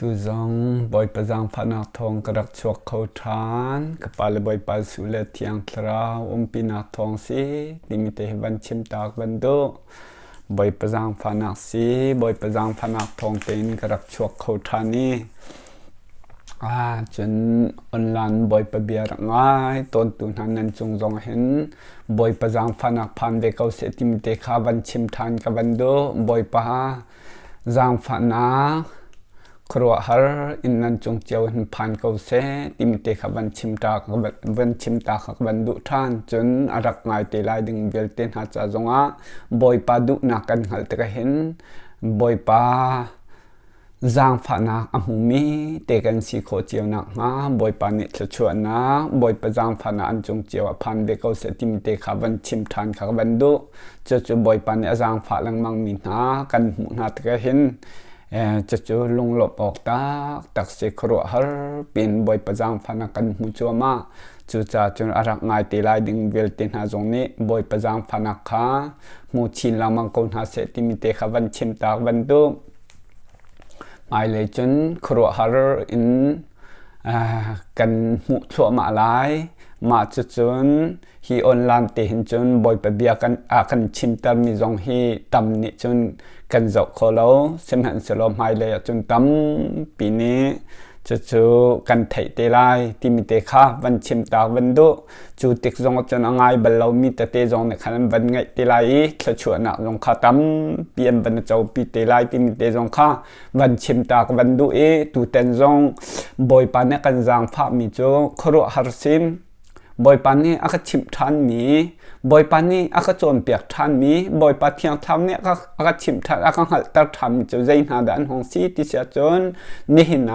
Tu zong Bawipa zaangfahnak thawng ka rak chuak kho ṭhan. Ka pa le Bawipa Jesuh le Thiang Thlarau umpinak thawng si timi te hi van chim ta ka van duh. Bawipa zaangfahnak si, Bawipa zaangfahnak thawng tein ka rak chuak kho ṭhan i cun online Bawipa bia rak ngai tawntu hna nan cung zong hin Bawipa zaangfahnak phan ve ko seh timi te kha van chim ṭhan ka van duh. Bawipa Zaangfahnak khuaruahhar in nan cung cio hin phan ko seh timi te kha van chim ta van chim ta kha ka van duh ṭhan. Cun a rak ngai te lai ding vialte hna ca zongah Bawipa duhnak kan hngalh tikah hin Bawipa zaangfahnak a hmumi te kan si khawh cio nakhnga Bawipa nih thluachuahnak Bawipa zaangfahnak an cung cio ah phan ve ko seh timi te kha van chim ṭhan kha ka van duh. Cucu Bawipa nih a zaangfah lengmangmi hna kan hmuh hna tikah hin cucu lunglawmh awk taktak si khuaruahhar piin Bawipa zaangfahnak kan hmu cuahmah. Cucaah cun a rak ngai te lai ding vialte hna zong nih Bawipa zaangfahnak kha hmu chin lengmang ko hna seh timi te kha van chim ta van duh. Hmailei cun khuaruahhar in kan hmuh thluahmah lai. Mah cucun hi online te hin cun Bawipa bia kan a kan chimtermi zong hi tam nih cun kan zoh kho lo. Sihmanhsehlaw hmailei ah cun tampi nih cucu kan theih te lai timi te kha van chim ta van duh. Cu tik zong ah cun a ngai bal lomi tete zong nih khan an van ngaih te lai i thluachuahnak zong kha tampi an van copi te lai timi te zong kha van chim ta ka van duh i tutan zong Bawipa nih kan zaangfahmi cu khuaruahhar sin Bawipa nih a ka chimh ṭhanmi, Bawipa nih a ka cawnpiak ṭhanmi, Bawipa Thiang Thlarau nih a ka chimh ṭhan, a ka hngalhter ṭhanmi cu zei hna dah an hung si ti si ahcun nihin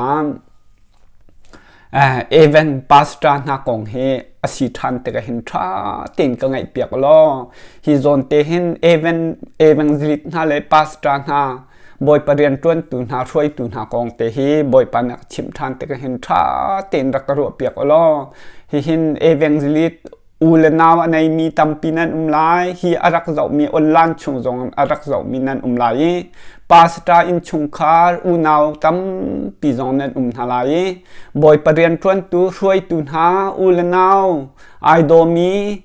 ah Evan pastor hna kong hi a si ṭhan tikah hin ṭha tein ka ngaihpiak law hi zawn te hin Evan evangelist hna le pastor hna Bawipa rianṭuantu hna hruaitu hna kong te hi Bawipa nih a chimh ṭhan tikah hin ṭha tein rak ka ruahpiak u law hihin evangelist u le nau a neimi tampi nan um lai. Hi a rak zohmi online chung zong a rak zohmi nan um lai i pastor innchungkhar unau tampi zong nan um hna lai i Bawipa rianṭuantu hruaitu hna u le nau ai dawmi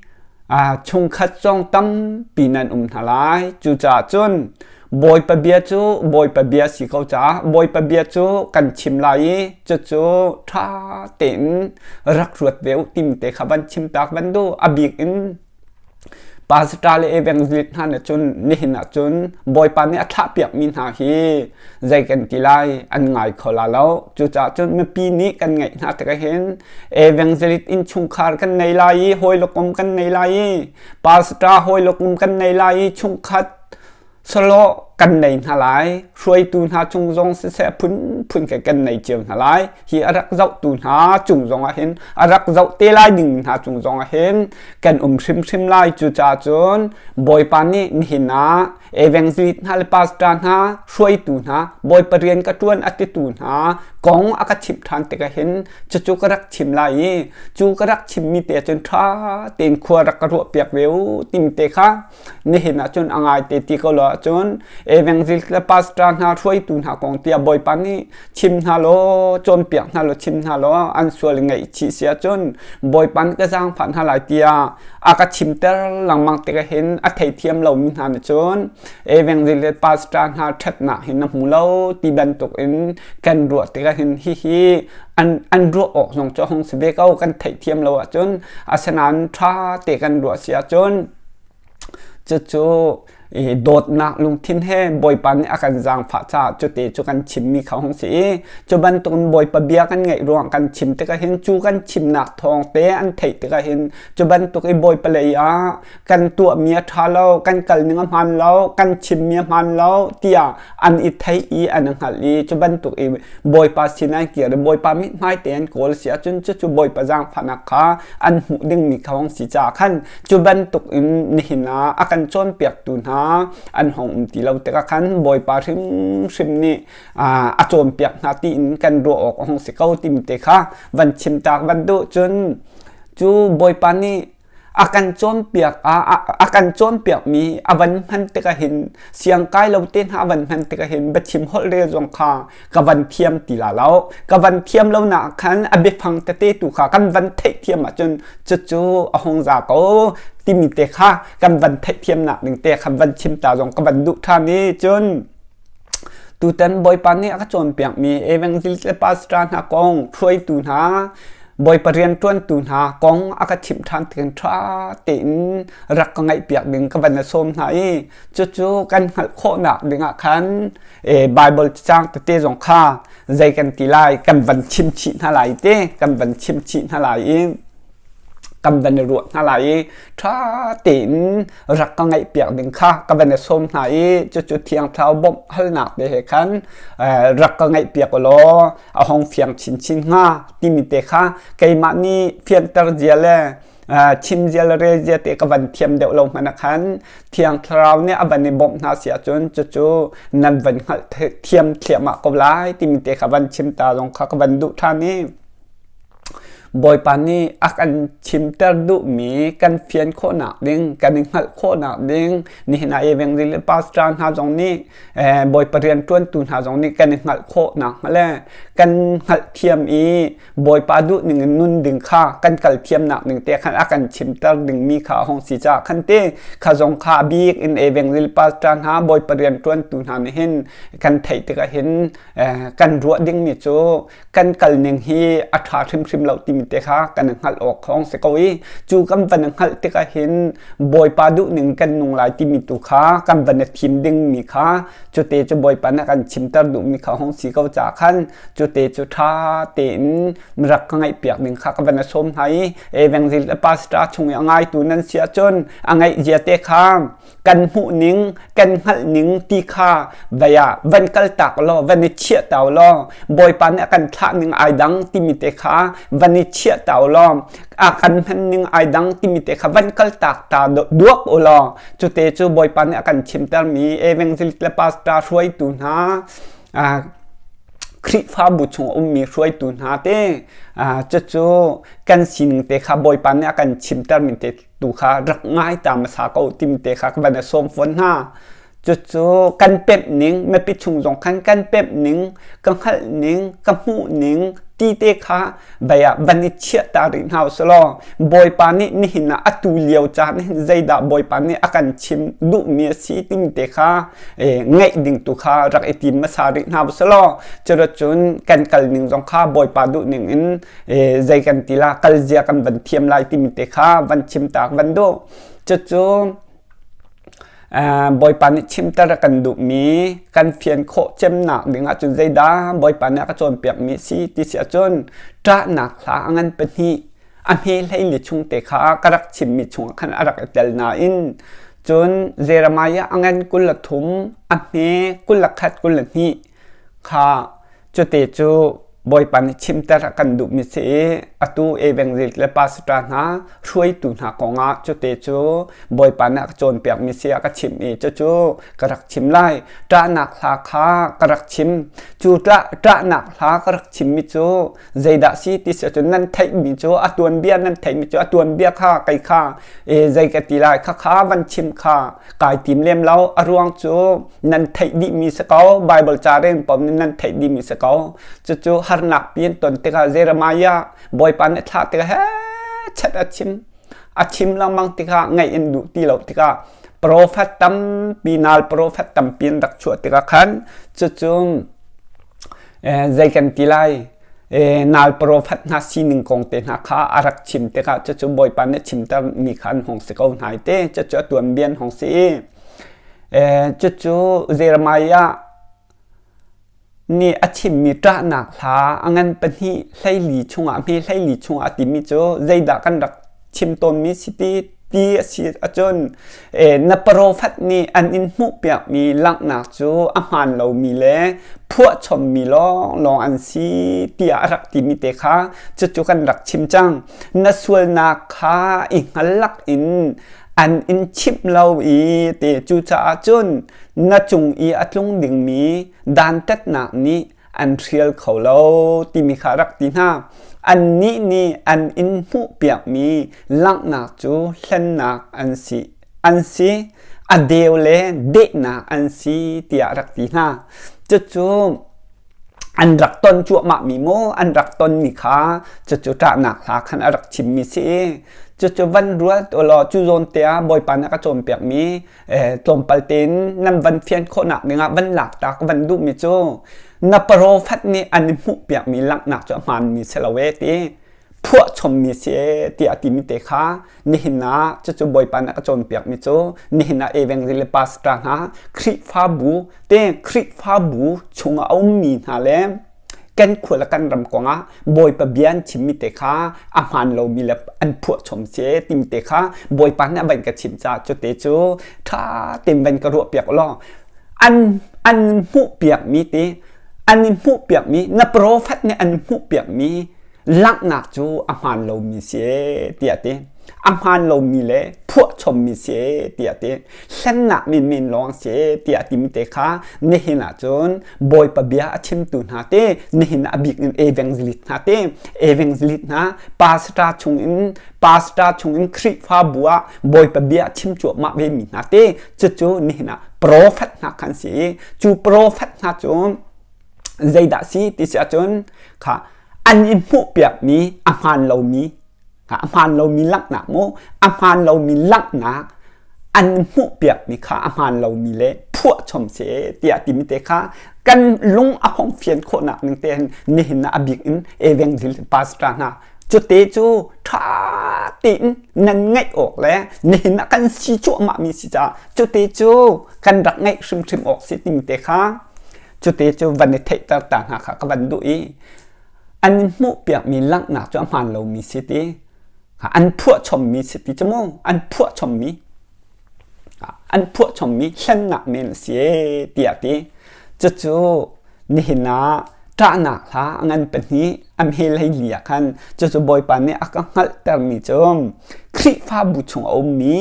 chungkhat zong tampi nan um hna lai. Cucaah cun Bawipa bia cu Bawipa bia si ko caah Bawipa bia cu kan chim lai i cucu ṭha tein rak ruat ve u timi te kha van chim tak van duh. A bik in pastor le evangelist hna nih cun nihin ah cun Bawipa nih a thlahpiakmi hna hi zei kan ti lai an ngai kho la lo. Cucaah cun mipi nih kan ngaih hna tikah hin evangelist innchungkhar kan nei lai i hawi le kom kan nei lai i pastor hawi le kom kan nei lai i chungkhat Sawlawh kan nei hna lai. Hruaitu hna cung zong siseh phunphun ke kan nei cio hna lai. Hi a rak zohtu hna cung zong ah hin a rak zoh te lai ding hna cung zong ah hin kan um hrimhrim lai. Cucaah cun Bawipa nih nihin ah evangelist hna le pastor hna hruaitu hna Bawipa rian ka ṭuan a titu hna kong a ka chimh ṭhan tikah hin cucu ka rak chim lai i cu ka rak chimmi te cun ṭha tein khua rak ka ruahpiak ve u timi te kha Nihin ah cun a ngaite ti ko lo ahcun evangelist le pastor hna hruaitu hna kong tiah Bawipa nih chim hna law cawnpiak hna law chim hna law an sual ngaihchih si ahcun Bawipa nih ka zaangfah hna lai tiah a ka chimter lengmang tikah hin a theithiam lomi hna nih cun evangelist le pastor hna ṭhatnak hi na hmu lo ti bantuk in kan ruah tikah hin hihi an ruah awk zong cu a hung si ve ko kan theihthiam lo ahcun asinain ṭha te kan ruah si ahcun Cucu dawtnak lungthin he Bawipa nih a kan zaangfah caah cute cu kan chimmi kha hung si i cu bantukin Bawipa bia kan ngaih ruang kan chim tikah hin cu kan chimnak thawng te an theih tikah hin cu bantuk i Bawipa lei ah kan tuahmi a ṭha lo, kan kal ning a hmaan lo, kan chimmi a hmaan lo tiah an i theih i an i hngalh i cu bantuk i Bawipa sin an kir i Bawipa mithmai te an kawl si ahcun cucu Bawipa zaangfahnak kha an hmuh dingmi kha hung si caah khan Cu bantuk in nihin ah a kan cawnpiaktu hna an hong um ti lo tikah khan Bawipa hrimhrim nih a cawnpiak hna tiin kan ruah awk a hung si ko timi te kha van chim tak van duh. Cun cu Bawipa nih A kan cawnpiak a kan cawnpiakmi a van hman tikah hin siangkai lo te hna a van hman tikah hin biachim holh rel zong kha ka van thiam ti la lo. Ka van thiam lo nak khan a biafang tete tu kha kan van theihthiam ahcun cucu a hung za ko timi te kha kan van theihthiamnak ding te kha van chim ta zong ka van duh ṭhan i cun tutan Bawipa nih a ka cawnpiakmi evangelist le pastor hna kong hruaitu hna Bawipa rianṭuantu hna kong a ka chimh ṭhan tikin ṭha tein rak ka ngaihpiak ding ka van sawm hna i cucu kan hngalh khawhnak dingah khan Bible cacang tete zong kha zei kan ti lai kan van chim chih hna lai te kan van chim chih hna lai i kan van i ruah hna lai i ṭha tein rak ka ngaihpiak ding kha ka van i sawm hna i cucu Thiang Thlarau bawmh halnak te he khan rak ka ngaihpiak ulaw a hong fiang chinchin hnga timi te kha keimah nih fianter zia le chim zia le rel zia te ka van thiam deuh lo hmanh ah khan Thiang Thlarau nih a van i bawmh hna si ahcun cucu nan van hngalh thiam thliahmah ko lai timi te kha van chim ta zong kha ka van duh ṭhan i Bawipa nih a kan chimter duhmi kan fian khawhnak ding, kan i hngalh khawhnak ding, nihin ah evangelist pastor hna zong nih Bawipa rianṭuantu hna zong nih kan i hngalh khawhnak hnga le kan hngalhthiam i Bawipa duh ning in nun ding kha kan kal thiamnak ding te khan a kan chimter dingmi kha a hung si caah khan te kha zong kha a bik in evangelist pastor hna Bawipa rianṭuantu hna nih hin kan theih tikah hin kan ruah dingmi cu kan kal ning hi a ṭha hrimhrim lo timi te kha kan hngalh awk khong si ko i cu kan van hngalh tikah hin Bawipa duh ning kan nung lai timi tu kha kan van i thim dingmi kha cute cu Bawipa nih kan chimter duhmi kha hong si ko caah khan cute cu ṭha tein rak ka ngaihpiak ding kha ka van i sawm hna i evangelist le pastor chung i a ngaitu nan si ahcun a ngaih zia te kha kan hmuh ning kan hngalh ning ti kha vai ah van kal tak law van i chiah tau law Bawipa nih a kan thlah ning ai dang timi te kha van i chiah tau law a kan hman ning ai dang timi te kha van kal tak ta duak u law cute cu Bawipa nih a kan chimter mi evangelist le pastor hruaitu hna Khrihfabu chung a ummi hruaitu hna te cucu kan sining te kha Bawipa nih a kan chimter mi te tu kha rak ngai ta hmasa ko timi te kha ka van i sawm fawn hna. Cucu kan pemh ning, mipi chung zong khan kan pemh ning, ka hngalh ning, ka hmuh ning ti te kha vai ah van i chiah ta rih hna usih law Bawipa nih nihin ah atu lio caan hin zeidah Bawipa nih a kan chim duhmi a si timi te kha ngaih ding tu kha rak i tim hmasa rih hna usih law cuticun kan kal ning zong kha Bawipa duh ning in zei kan ti la kal zia kan van thiam lai timi te kha van chim tak van duh. Cucu Bawipa nih chimter a kan duhmi kan fian khawh cemnak ding ahcun zeidah Bawipa nih a ka cawnpiakmi si ti si ahcun ṭahnak hla a ngan pahnih a hme hleili chung te kha ka rak chimmi chungah khan a rak i tel nain cun Jeremiah a ngan 23 a hme 21 22 kha cute cu Bawipa nih chimter a kan duhmi si i atu evangelist le pastor hna hruaitu hna kongah cute cu Bawipa nih a ka cawnpiakmi si a ka chimh i cucu ka rak chim lai. Ṭahnak hla kha ka rak chim. Cu ṭahnak hla ka rak chimmi cu zeidah si ti si ahcun nan theihmi cu a tuanbia nan theihmi cu a tuanbia kha kei kha zei ka ti lai khakha van chim kha kai tim lem lo. A ruang cu nan theih dihmi si ko. Bible ca reng paoh nih nan theih dihmi si ko. Cucu harnak pi an ton tikah Jeremiah Bawipa nih thlah tikah he chet a chim. A chim lengmang tikah ngaih in duh ti lo tikah profet tampi nal profet tampi an rak chuah tikah khan cucu zei kan ti lai nal profet hna sining kong te hna kha a rak chim tikah cucu Bawipa nih chimter mi kha an hung si ko hna te cucu a tuanbia an hung si i cucu Jeremiah nih a chimmi ṭahnak hla a ngan pahnih 14 chungah hme 14 chungah a timi cu zeidah kan rak chim tawnmi si ti ti a si ahcun na profet nih an in hmuhpiakmi langhnak cu a hmaan lomi le phuahchommi lawnglawng an si tiah a rak timi te kha cucu kan rak chim cang. Na sualnak kha i hngal lak in an in chimh lo i te cucaah cun na cung i a tlung dingmi dantatnak nih an hrial kho lo timi kha rak ti hna. Annih nih an in hmuhpiakmi langhnak cu hlennak an si an si a deu le dehnak an si tiah rak ti hna. Cucu an rak ton cuahmahmi maw an rak tonmi kha cucu ṭahnak hla khan a rak chimmi si i cucu van ruat ulaw cu zawn te ah Bawipa nih a ka cawnpiakmi tlawmpal tein nan van fian khawhnak dingah van lak ta ka van duhmi cu na profet nih an i hmuhpiakmi langhnak cu a hmaanmi si lo ee ti phuahchommi si ee tiah a timi te kha nihin ah cucu Bawipa nih a ka cawnpiakmi cu nihin ah evangelist pastor hna Khrihfabu te Khrihfabu chungah a ummi hna le kan khua le kan ram kongah Bawipa bia an chimmi te kha a hmaan lomi le an phuahchom si timi te kha Bawipa nih a van ka chimh caah cute cu ṭha tein van ka ruahpiak law an an hmuhpiakmi ti an i hmuhpiakmi na profet nih an hmuhpiakmi langhnak cu a hmaan lomi si tiah ti a hmaan lomi le phuahchommi si tiah ti hlennak menmen lawng si tiah timi te kha nihin ah cun Bawipa bia a chimtu hna te nihin ah a bik in evangelist hna te evangelist hna pastor chung in pastor chung in Khrihfabu ah Bawipa bia a chim cuahmah ve mi hna te cucu nihin ah prophet hna khan si i cu prophet hna cu zeidah si ti si ahcun kha an i hmuhpiakmi a hmaan lomi a hmaan lomi langhnak mu a hmaan lomi langhnak an hmuhpiakmi kha a hmaan lomi le phuahchom si tiah timi te kha kan lung a hong fian khawhnak ning te hin nihin ah a bik in evangelist pastor hna cute cu ṭha tein nan ngaih awk le nihin ah kan si cuahmah mi si caah cute cu kan rak ngaih hrimhrim awk si timi te kha cute cu van i theihter ta hna kha ka van duh i an in hmuhpiakmi langhnak cu a hmaan lomi si ti an phuahchommi si ti cu mu an phuahchommi an phuahchommi hlennak men a si ee tiah ti cucu nihin ah ṭahnak hla a ngan pahnih a hme hleili ah khan cucu Bawipa nih a ka hngalhtermi cu Khrihfabu chung a ummi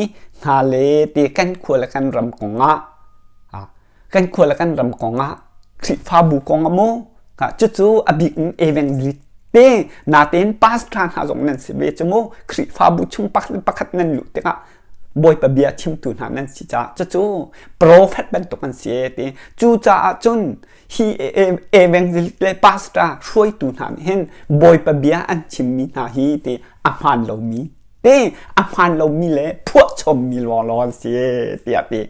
hna le ti kan khua le kan ram kongah kan khua le kan ram kongah Khrihfabu kong ah mu cucu a bik in evangelist te natein pastor hna zong nan si ve cu mu Khrihfabu chung pakhat nan luh tikah Bawipa bia chimtu hna nan si caah cucu prophet bantuk an si e ti cucaah cun hi evangelist le pastor hruaitu hna nih hin Bawipa bia an chimmi hna hi ti a hmaan lomi te a hmaan lomi le phuahchommi lawnglawng an si tiah ti.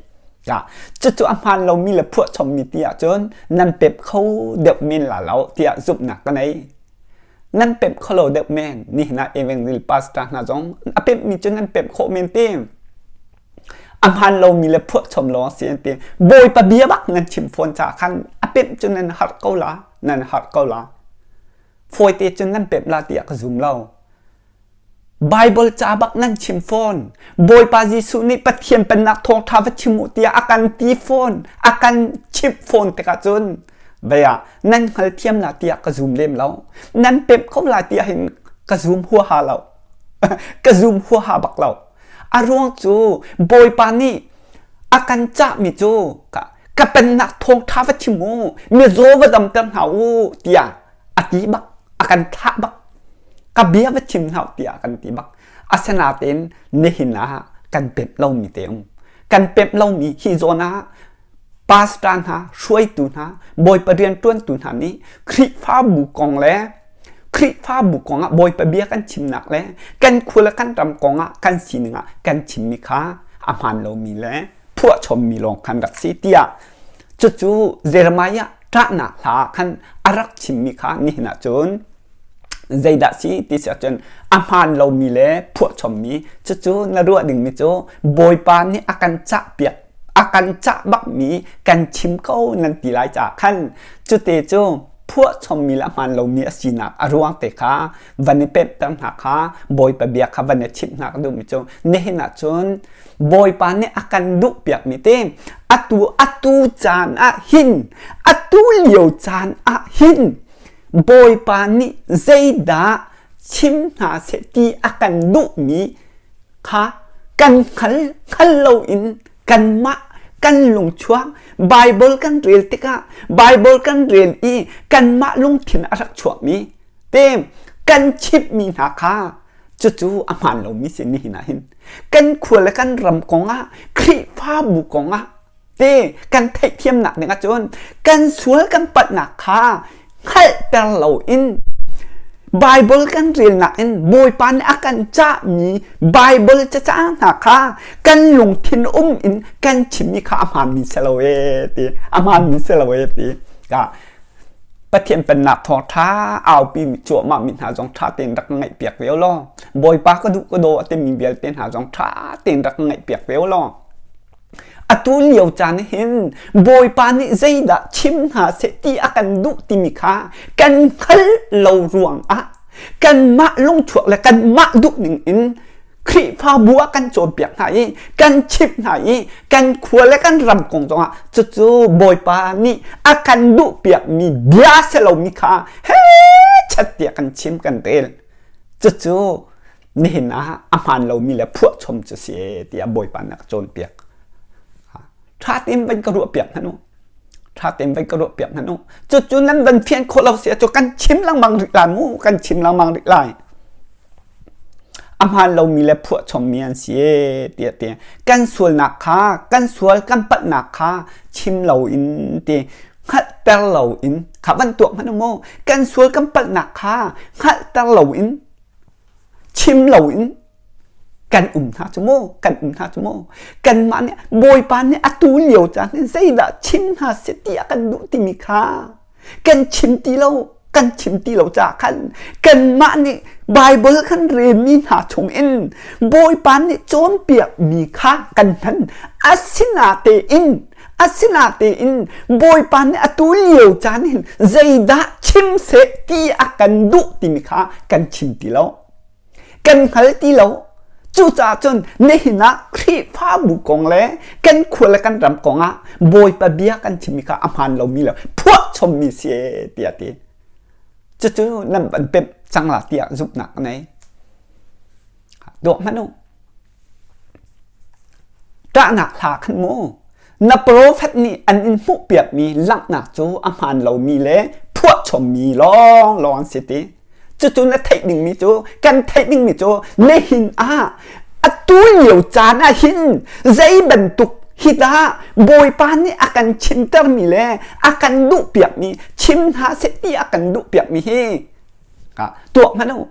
Cucu a hmaan lomi le phuahchommi ti ahcun nan pep kho deuh men la lo tiah zumhnak ka nei. Nan pemh kho lo deuh men. Nihin ah evangel pastor hna zong a pemhmi cu nan pemh khawh men te. A hmaan lomi le phuahchom lawng si an ti. Bawipa bia bak nan chim fawn caah khan a pemh cu nan harh ko la. Nan harh ko la. Fawite cun nan pemh la tiah ka zum lo. Baibal ca bak nan chim fawn. Bawipa Jesuh nih Pathian pennak thawngṭha va chim u tiah a kan ti fawn, a kan chimh fawn tikah cun vei ah nan hngalthiam la tiah ka zum lem lo. Nan pemh kho lai tiah hin ka zum huaha lo. ka zum huaha bak lo. A ruang cu Bawipa nih a kan cahmi cu ka, ka pennak thawngṭha va chim u, mizaw va damter hna u tiah a ti bak a kan thlah bak ka bia va chim hlah tiah kan ti bak asinain nihin ah kan pemh lomi te um kan pemh lomi hi zawn ah pastor hna hruaitu hna bawipa rianṭuantu hna nih Khrihfabu kong le Khrihfabu kong ah bawipa bia kan chimnak le kan khua le kan ram kong ah kan sining ah kan chimmi kha a hmaan lomi le phuahchommi lawng khan rak si tiah cucu Jeremiah ṭahnak hla khan a rak chimmi kha nihin ah cun zeidah si ti si ahcun a hmaan lomi le phuahchommi cucu na ruah dingmi cu Bawipa nih a kan cahpiak a kan cah bakmi kan chim ko nan ti lai caah khan cute cu phuahchommi le a hmaan lomi a sinak a ruang te kha van i pemhter hna kha Bawipa bia kha van i chimh hna ka duhmi cu nihin ah cun Bawipa nih a kan duhpiakmi te atu atu caan ah hin atu lio caan ah hin Bawipa nih zeidah chim hna seh ti a kan duhmi kha kan hngal hngal loin kanmah Kan lungchuak Bible kan rel tikah Bible kan rel i kanmah lungthin a rak chuakmi te kan chimhmi hna kha cucu a hmaan lomi si nihin ah hin kan khua le kan ram kongah Khrihfabu kongah te kan theihthiamnak ding ahcun kan sual kan palhnak kha hngalhter loin Bible kan relnak in Bawipa nih a kan cahmi Bible cacang hna kha kan lungthin um in kan chimmi kha a hmaanmi si lo ee ti a hmaanmi si lo ee ti ka Pathian pennak thawngṭha aupi cuahmah mi hna zong ṭha tein rak ngaih piak ve law Bawipa ka duh ka daw a timi vialte hna zong ṭha tein rak ngaih piak ve law Atu lio caan hin Bawipa nih zeidah chim hna seh ti a kan duh timi kha kan hngalh lo ruangah kanmah lungchuak le kanmah duh ning in Khrihfabu ah kan cawnpiak hna i kan chimh hna i kan khua le kan ram kong zongah cucu Bawipa nih a kan duhpiakmi bia si lomi kha he chat tiah kan chim kan rel. Cucu nihin ah a hmaan lomi le phuahchom cu si ee tiah Bawipa nih a ka cawnpiak. Ṭha tein van ka ruahpiak hmanh u. Ṭha tein van ka ruahpiak hmanh u. Cucu nan van fian khawh lo si cu kan chim lengmang rih lai mu, kan chim lengmang rih lai. A hmaan lomi le phuahchommi an si ee tiah ti. Kan sualnak kha, kan sual kan palhnak kha chim loin ti hngalhter loin kha van tuah hmanh u mu. Kan sual kan palhnak kha hngalhter loin chim loin kan um hna cu mu kan um hna cu mu kanmah nih bawipa nih atu lio caan hin zeidah chim hna seh ti a kan duh timi kha kan chim ti lo kan chim ti lo caah khan kanmah nih Bible kan relmi hna chungin Bawipa nih cawnpiakmi kha kan hman asinatein asinatein Bawipa nih atu lio caan hin zeidah chim seh ti a kan duh timi kha kan chim ti lo. Kan hngal ti lo. Cucaah cun nihin ah Khrihfabu kong le kan khua le kan ram kong ah Bawipa bia kan chimmi kha a hmaan lomi le phuahchommi si ee tiah a ti. Cucu nan van pemh cang la tiah zumhnak ka nei. Dawh hmanh u. Ṭahnak hla khan mu na profet nih an in hmuhpiakmi langhnak cu a hmaan lomi le phuahchommi lawnglawng an si ti. Cucu na theih dingmi cu kan theih dingmi cu nihin ah atu lio caan ah hin zei bantuk hi dah Bawipa nih a kan chimtermi le a kan duhpiakmi chim hna seh ti a kan duhpiakmi hi tuah hmanh u.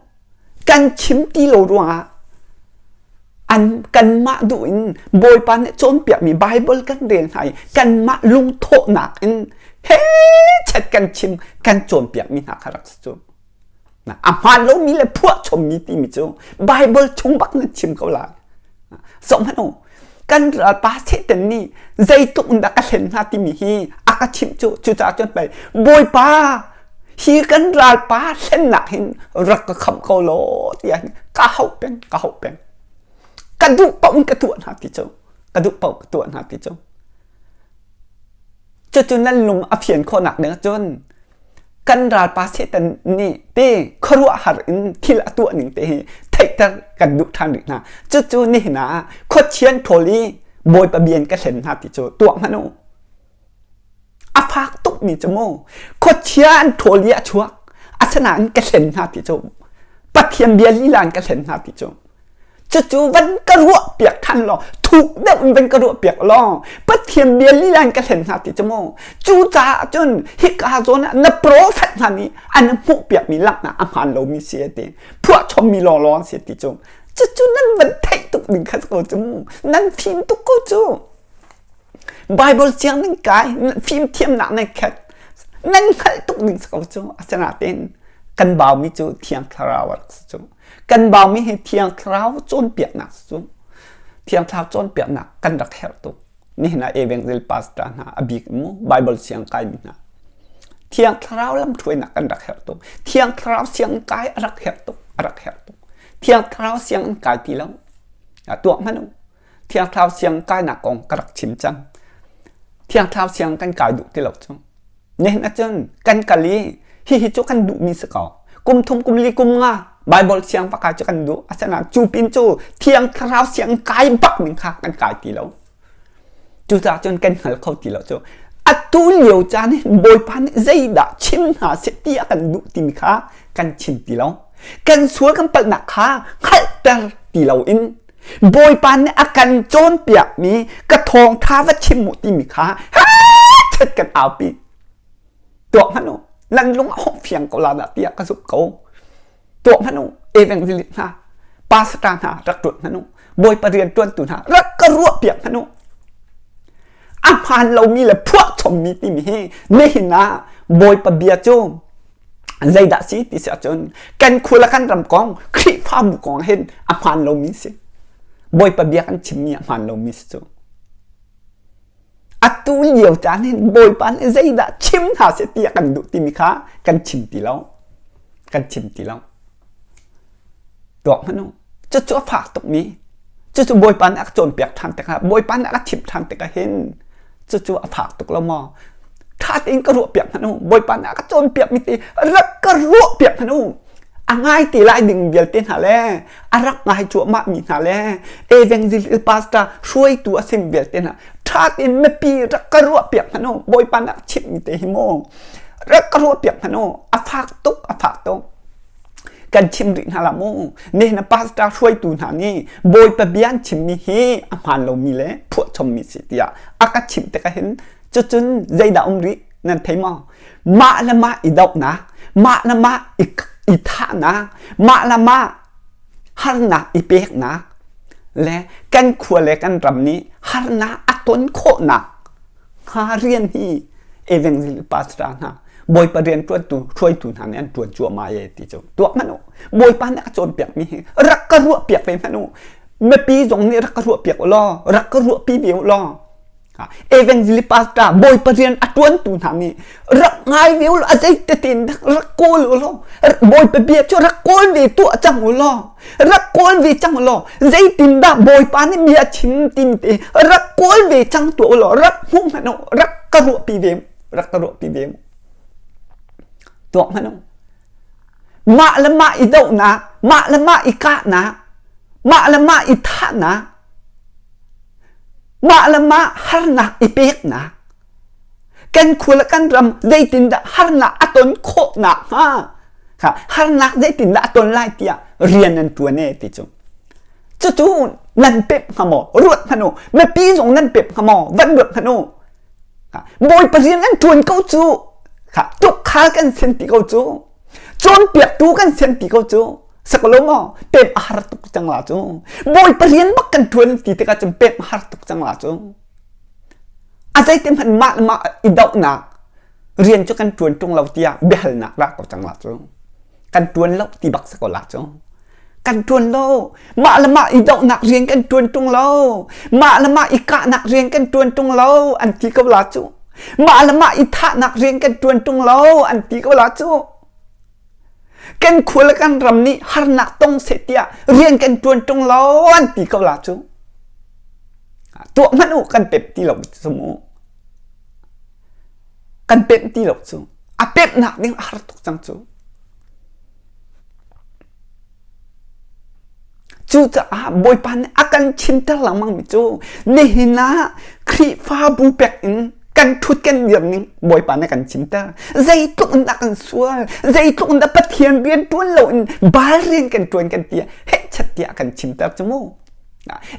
Kan chim ti lo ruangah an kanmah duh in Bawipa nih cawnpiakmi Bible kan rel hna i kanmah lungthawhnak in he chet kan chim kan cawnpiakmi hna kha rak si cu. A hmaan lomi le phuahchommi timi cu Bible chung bak nan chim ko lai. Zoh hmanh u, kan ralpa Satan nih zeitluk in dah ka hlen hna timi hi a ka chimh cu cucaah cun pei Bawipa hi kan ralpa hlennak hin rak ka khamh ko law tiah ka hauh peng ka hauh peng ka duh paoh in ka tuah hna ti cu ka duh paoh ka tuah hna ti cu cucu nan lung a fian khawhnak ding ahcun kan ralpa Satan nih te khuaruahhar in thil a tuah ning te hi theihter kan duh ṭhan rih hna. Cucu nihin ah khuachian ṭhawl i Bawipa bia in ka hlen hna ti cu tuah hmanh u. A fak tukmi cu mu khuachia an ṭhawl i a chuak asinain ka hlen hna ti cu Pathian bia lila in ka hlen hna ti cu Cucu van ka ruah piak than law thuk deuh in van ka ruah piak law Pathian bia lila in ka hlen hna ti cu mu. Cucaah cun hika zawn ah na prophet hna nih an hmuh piakmi langhnak a hmaan lomi si a ti. Phuahchommi lawnglawng an si ti cu. Cucu nan van theih tuk ding kha ko cu mu. Nan fim tuk ko cu. Bible siang nan kai, fimthiamnak nan khat. Nan hngalh tuk ding si ko cu. Asinain kan baumi cu Thiang Thlarau a rak si cu. Kan baumi hi Thiang Thlarau cawnpiaknak cu Thiang Thlarau cawnpiaknak kan rak herh tuk. Nihin ah Evangel pastor hna a bik mu Bible siang kaimi hna. Thiang Thlarau lamhruainak kan rak herh tuk. Thiang Thlarau siang kai a rak herh tuk. A rak herh tuk. Thiang Thlarau siang an kai ti lo. Tuah hmanh u. Thiang Thlarau siang kainak kong ka rak chim cang. Thiang Thlarau siang kan kai duh ti lo cu. Nihin ahcun kan kal i hihi cu kan duhmi si ko. Kum thum kum li kum nga Bible siang va kai cu kan duh. Asinain cu pin cu Thiang Thlarau siang kai bak ning kha kan kai ti lo. Cucaah cun kan hngal kho ti lo cu. Atu lio caan hin Bawipa nih zeidah chim hna seh ti a kan duh timi kha kan chim ti lo. Kan sual kan palhnak kha hngalhter ti loin Bawipa nih a kan cawnpiakmi ka thawngṭha va chim u timi kha chet kan aupi. Tuah hmanh u. Nan lung a hong fiang ko la dah tiah ka zumh ko. Tuah hmanh u. Evangelist hna, pastor hna rak ṭuan hmanh u. Bawipa rian ṭuantu hna rak ka ruahpiak hmanh u. A hmaan lomi le phuahchommi timi hi nihin ah Bawipa bia cu zeidah si ti si ahcun kan khua le kan ram kong Khrihfabu kong hin a hmaan lomi si. Bawipa bia kan chimmi a hmaan lomi si cu. Atu lio caan hin Bawipa nih zeidah chim hna seh ti a kan duh timi kha kan chim ti lo. Kan chim ti lo. Tuak hmanh u. Cucu a fak tukmi. Cucu Bawipa nih a ka cawnpiak ṭhan tikah, Bawipa nih a ka chimh ṭhan tikah hin cucu a fak tuk lo maw? Ṭha tein ka ruahpiak hmanh u. Bawipa nih a ka cawnpiakmi te rak ka ruahpiak hmanh u. A ngai te lai ding vialte hna le a rak ngai cuahmah mi hna le evangelist pastor hruaitu a sim vialte hna ṭha tein mipi rak ka ruahpiak hmanh u. Bawipa nih a ka chimhmi te hi mu rak ka ruahpiak hmanh u. A fak tuk, a fak tuk. Kan chim rih hna la mu. Nihin ah pastor hruaitu hna nih Bawipa bia an chimmi hi a hmaan lomi le phuahchommi si tiah a ka chimh tikah hin cucun zeidah um rih nan thei maw? Mah le mah i dohnak, mah le mah i, i thahnak, mah le mah harnak i peknak le kan khua le kan ram nih harnak a ton khawhnak hnga rian hi evangelist pastor hna Bawipa rian ṭuantu hruaitu hna nih an ṭuan cuahmah e ti cu tuah hmanh u. Bawipa nih a cawnpiakmi hi rak ka ruahpiak ve hmanh u. Mipi zong nih rak ka ruahpiak u law, rak ka ruahpi ve u law. Evangelist pastor Bawipa rian a ṭuantu hna nih rak ngai ve u law, a zeitetin rak kawl u law, Bawipa bia cu rak kawl ve tuah cang u law, rak kawl ve cang u law, zeitindah Bawipa nih bia chim tin te rak kawl ve cang tuah u law, rak hmu hmanh u, rak ka ruahpi ve rak ka ruahpi ve mu. Tuak hmanh u. Mah le mah i dohnak, mah le mah i kahnak, mah le mah i thahnak, mah le mah harnak i peknak, kan khua le kan ram zeitindah harnak a ton khawhnak hnga harnak zeitindah a ton lai tiah rian an ṭuan e ti cu. Cucu nan pep hnga maw? Ruat hmanh u. Mipi zong nan pep hnga maw? Van ruat hmanh u. Bawipa rian an ṭuan ko cu. Tukhal kan sian ti ko cu. Cawnpiaktu kan sian ti ko cu. Sakalo maw? Pem a har tuk cang la cu. Bawipa rian bak kan ṭuan ti tikah cun pem a har tuk cang la cu. A zeiti hmanh mah le mah i dohnak rian cu kan ṭuan ṭung lo tiah biahalnak dah ko cang la cu. Kan ṭuan lo ti bak si ko la cu. Kan ṭuan lo. Mah le mah i dohnak rian kan ṭuan ṭung lo. Mah le mah i kahnak rian kan ṭuan ṭung lo an ti ko la cu. Mah le mah i thahnak rian kan ṭuan ṭung lo an ti ko la cu. Kan khua le kan ram nih harnak tong seh tiah rian kan ṭuan ṭung lo an ti ko la cu. Tuah hmanh u kan pep ti lo cu mu. Kan pemh ti lo cu. A pemhnak ding a har tuk cang cu. Cucaah Bawipa nih a kan chimter lengmangmi cu nihin ah Khrihfabu pek in kan ṭhut kan dir ning Bawipa nih a kan chimter. Zeitluk in dah kan sual, zeitluk in dah Pathian rian ṭuan loin Baal rian kan ṭuan kan ti hehchat tiah a kan chimter cu mu.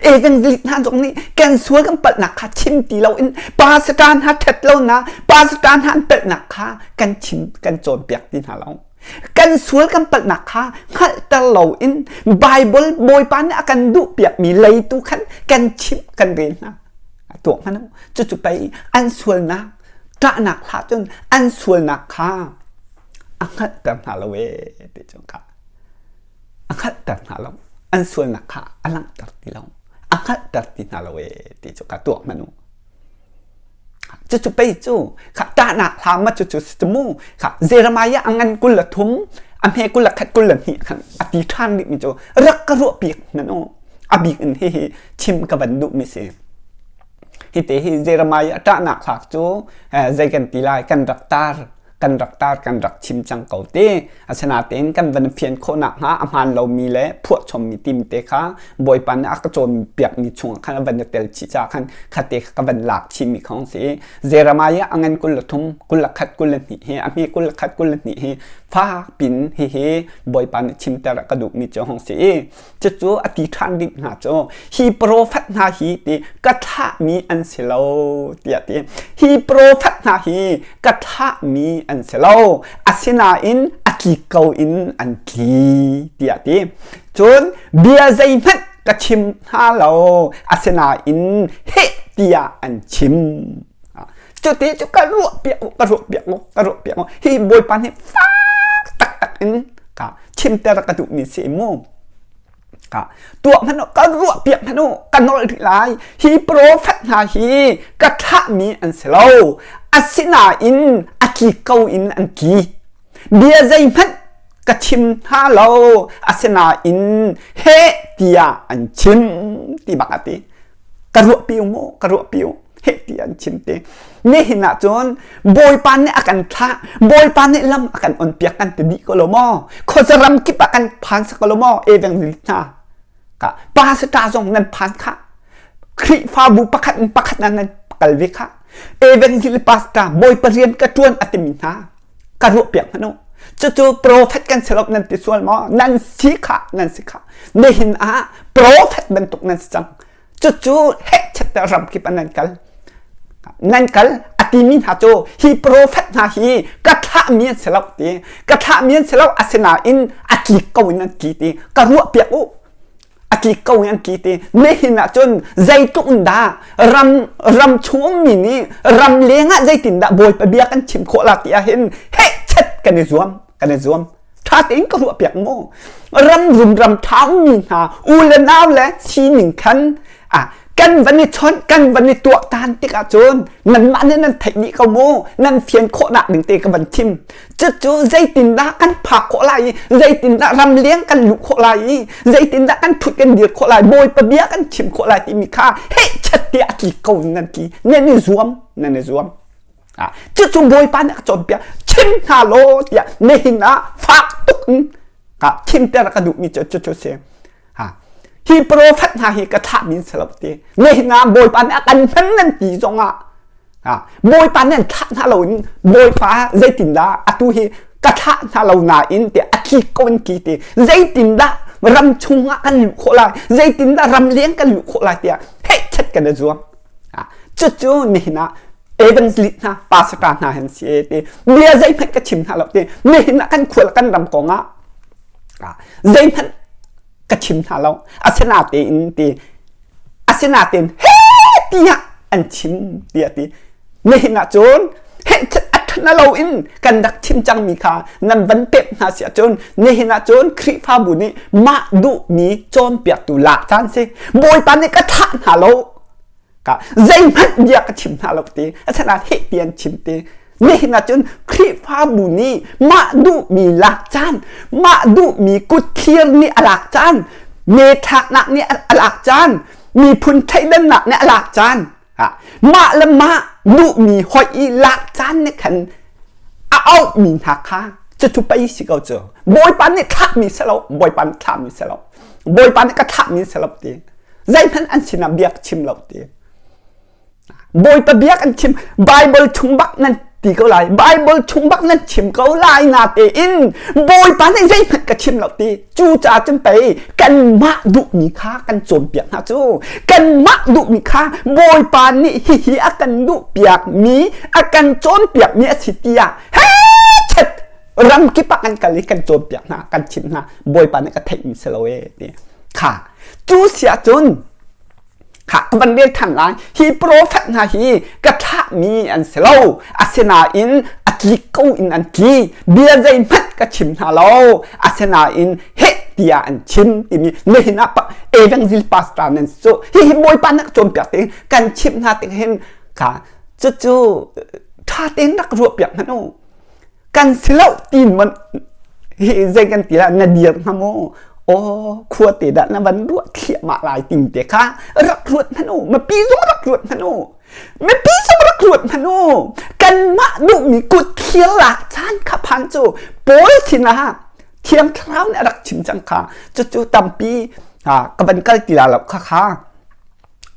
Evangelist hna zong nih kan sual kan palhnak kha chim ti loin pastor hna ṭhat lonak, pastor hna an palhnak kha kan chim kan cawnpiak ti hna lo. Kan sual kan palhnak kha hngalhter loin Baibal Bawipa nih a kan duhpiakmi lei tu khan kan chimh kan rel hna. Tuak hmanh u. Cucu pei an sualnak ṭahnak hlah cun an sualnak kha a hngalhter hna lo ee ti cu kha a hngalhter hna lo. An sualnak kha a langhter ti lo. A hngalhter ti hna lo ee ti cu kha tuak hmanh u. Cucu pei cu kha ṭahnak hla ma cucu si mu kha Jeremiah a ngan 23 a hme 21 22 khan a ti ṭhan rihmi cu rak ka ruah piak hmanh u a bik in hihi chim ka van duhmi si hi te hi Jeremiah ṭahnak hla cu zei kan ti lai kan rak tar. kan rak tar kan rak chim cang ko te. Asinain kan van fian khawh nakhnga a hmaan lomi le phuahchommi timi te kha Bawipa nih a ka cawnpiakmi chungah khan a van i tel chih caah khan khate kha ka van lak chihmi kha hung si i Jeremiah a ngan 23, 21, 22 hi a hme 21, 22 hi fak pin hihi Bawipa nih chimter a ka duhmi cu hung si i cucu a ti ṭhan ding hna cu hi profet hna hi ti ka thlahmi an si lo tiah ti hi profet hna hi ka thlahmi an si lo asinain a tlik ko in an tli tiah ti cun bia zeihmanh ka chim hna lo asinain heh tiah an chim cuti cu ka ruah piak ka ruah piak ka ruah piak hi bawipa nih fak taktak in ka chimter ka duhmi si mu ka tuah hmanh u ka ruah piak hmanh u ka nolh rih lai hi profet hna hi ka thlahmi an si lo asinain a tli ko in an tli bia zeihmanh ka chim hna lo asinain heh tiah an chim ti bak a ti ka ruah pi u mu ka ruah pi u heh ti an chim te nihin ah cun bawipa nih a kan thlah bawipa nih lam a kan on piak kan ti dih ko lo maw khuaza ram kip ah kan phan sak ko lo maw evangelist hna ka pastor zong nan phan kha Khrihfabu pakhat in pakhat nan nan kal ve kha evangelist pastor bawipa rian ka tuan a timi hna ka ruah piak hmanh u cucu prophet kan si lo nan ti sual maw nan si kha nan si kha nihin ah prophet bantuk nan si cang Cucu hehchet ram kip ah nan kal. Nan kal a timi hna cu hi profet hna hi ka thlahmi an si lo ti. Ka thlahmi an si lo asinain a tlik ko in an tli ti. Ka ruah piak u. A tlik ko in an tli ti. Nihin ah cun zeitluk in dah ram ram chung mi nih ram leng ah zeitin dah Bawipa bia kan chim khawh la ti ahhin hehchet kan i zuam kan i zuam. ṭha tein ka ruah piak mu ram rum ram ṭha ummi hna u le nau le sining khan ah kan van i chawnh kan van i tuaktan tikah cun nanmah nih nan theih dih ko mu nan fian khawhnak ding te ka van chim cucu zeitindah kan phak khawh lai i zeitindah ramleng kan luh khawh lai i zeitindah kan ṭhut kan dir khawh lai bawipa bia kan chim khawh lai timi kha heh chat tiah a tli ko nan ti nan i zuam nan i zuam Cucu Bawipa nih a cawnpiak chim hna law tiah nihin ah fak tuk in chimter ka duhmi cu cucu si. Hi profet hna hi ka thlahmi an si lo ti. Nihin ah Bawipa nih a kan hman nan ti zongah Bawipa nih an thlah hna lo in Bawipa zeitindah atu hi ka thlah hna lo nain tiah a tlik ko in ti ti zeitindah ram chungah kan luh khawh lai zeitindah ram leng kan luh khawh lai tiah hehchet kan i zuam. Cucu nihin ah evangelist hna pastor hna hin si ti bia zeihmanh ka chim hna lo ti nihin ah kan khual kan ram kong ah zeihmanh ka chim hna lo asinatein ti asinatein he tiah an chim tiah ti nihin ah cun a lo in kan rak chim cangmi kha nan van pek hna si ahcun nihin ah cun Khrihfabu nih mah duhmi cawnpiaktu lak caan si Bawipa nih ka thah hna lo ka zeihmanh bia ka chim hna lo ti asana heh ti an chim ti nihin ah cun Khrihfabu nih mah duhmi lak caan mah duhmi kutthlir nih a lak caan me thlaknak nih a lak caan miphun thleidannak nih a lak caan mah le mah duhmi hoih i lak caan nih khan a auhmi hna kha cucu pei si ko cu Bawipa nih thlahmi si lo Bawipa nih thlahmi si lo Bawipa nih ka thlahmi si lo ti zeihmanh an sinah bia ka chim lo ti Bawipa bia kan chim Bible chung bak nan ti ko lai Bible chung bak nan chim ko lai na tein Bawipa nih zeihmanh ka chim lo ti cu caah cun pei kanmah duhmi kha kan cawnpiak hna cu kanmah duhmi kha Bawipa nih hihi a kan duhpiakmi a kan cawnpiakmi a si tiah he chet ram kip ah kan kal i kan cawnpiak hna kan chimh hna Bawipa nih ka theihmi si lo e ti kha cu si ahcun kha ka van rel ṭhan lai hi profet hna hi ka thlahmi an si lo asinain a tlik ko in an tli bia zeihmanh ka chim hna lo asinain heh tiah an chim timi nihin ah evangel pastor nan si cu hihi bawipa na ka cawnpiak te kan chimh hna tik hin kha cucu ṭha tein rak ruah piak hmanh u kan si lo tin man hi zei kan ti la na dir hnga maw aw khua te dah na van ruah thliahmah lai ting te kha rak ruat hmanh u mipi zong rak ruat hmanh u. Mipi zong rak ruat hmanh u. Kanmah duhmi kut thlir lak caan kha phan cu Paul sinah Thiang Thlarau nih a rak chim cang kha. Cucu tampi ka van kal ti la lo kha kha.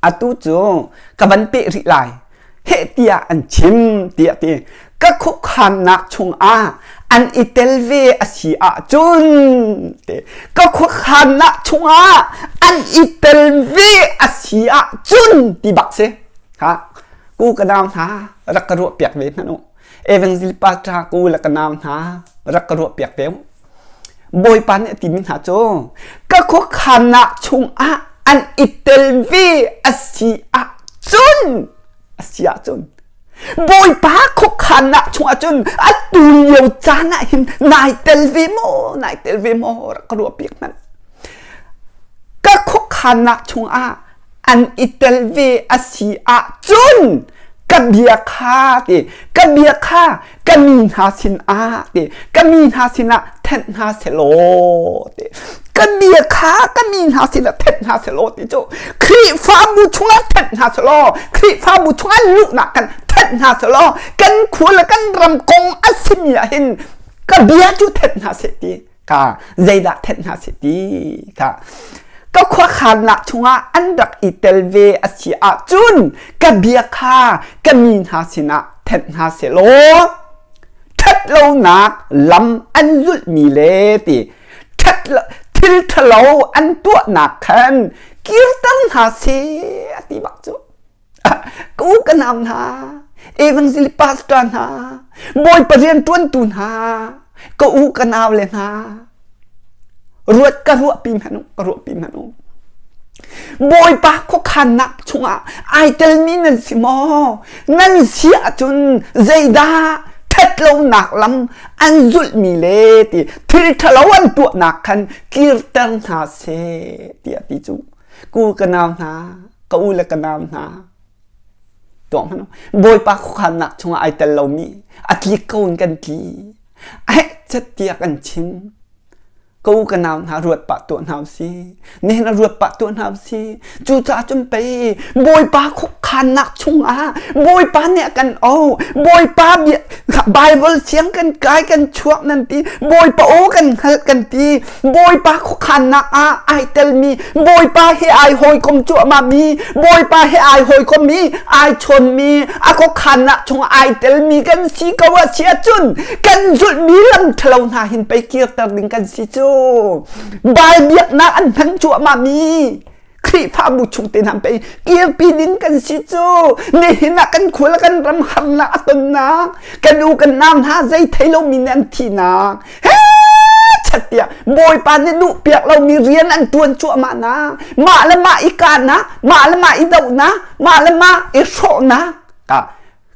Atu cu ka van peh rih lai. Heh tiah an chim tiah ti. Ka khuakhannak chungah an i tel ve a si ahcun te ka khuakhannak chungah an i tel ve a si ahcun ti bak si. Ha ku ka nau hna rak ka ruah piak ve hmanh u. Evangel pastor ku le ka nau hna rak ka ruah piak ve u. Bawipa nih a timi hna cu ka khuakhannak chungah an i tel ve a si ahcun a si ahcun Bawipa khuakhannak chungah cun atu lio caan ah hin nai tel ve maw nai tel ve maw rak ka ruah piak hmanh ka khuakhannak chungah an i tel ve a si ahcun ka bia kha ti ka bia kha ka mi hna sinah ti ka mi hna sinah thenh hna selaw ti ka bia kha ka mi hna sinah thenh hna selaw ti cu Khrihfabu chungah thenh hna selaw Khrihfabu chungah luhnak kan thenh hna selaw kan khua le kan ram kong a simi ah hin ka bia cu thenh hna seh ti ka zeidah thenh hna seh ti ka ka khuakhannak chungah an rak i tel ve a si ahcun ka bia kha ka mi hna sinah thenh hna selaw ṭhatlonak lam an zulhmi le ti ṭhat thil ṭhalo an tuahnak khan kirter hna seh a ti bak cu ka u ka nau hna evangelist pastor hna bawipa rian ṭuantu hna ka u ka nau le hna ruat ka ruahpi hmanh u ka ruahpi hmanh u Bawipa khuakhannak chungah ai telmi nan si maw? Nan si ahcun zeidah ṭhatlonak lam an zulhmi le ti thil ṭhalo an tuahnak khan kirter hna seh tiah ti cu ku ka nau hna ka u le ka nau hna tuah hmanh u. Bawipa khuakhannak chungah ai tel lomi a tlik ko in kan tli a heh chet tiah kan chim Ka u ka nau hna ruat pah tuah hna usih. Nihin a ruat pah tuah hna usih. Cucaah cun pei Bawipa khuakhannak chungah Bawipa nih a kan auh. Bawipa bia Bible siang kan kai kan chuak nan ti. Bawipa aw kan hngalh kan ti. Bawipa khuakhannak ah ai telmi Bawipa he ai hawikom cuahmah mi Bawipa he ai hawikom mi ai chawnmi a khuakhannak chungah ai telmi kan si ko a si ahcun kan zulhmi lam ṭhalo hna hin pei kirter ding kan si cu Baal biaknak an hman cuahmah mi Khrihfabu chung te hna pei kirpi ding kan si cu nihin ah kan khua le kan ram harnak a tonnak kan u kan nau hna zei thei lomi nih an thihnak he chat tiah Bawipa nih duh piak lomi rian an ṭuan cuahmah nak mah le mah i kahnak mah le mah i dohnak mah le mah i hrawhnak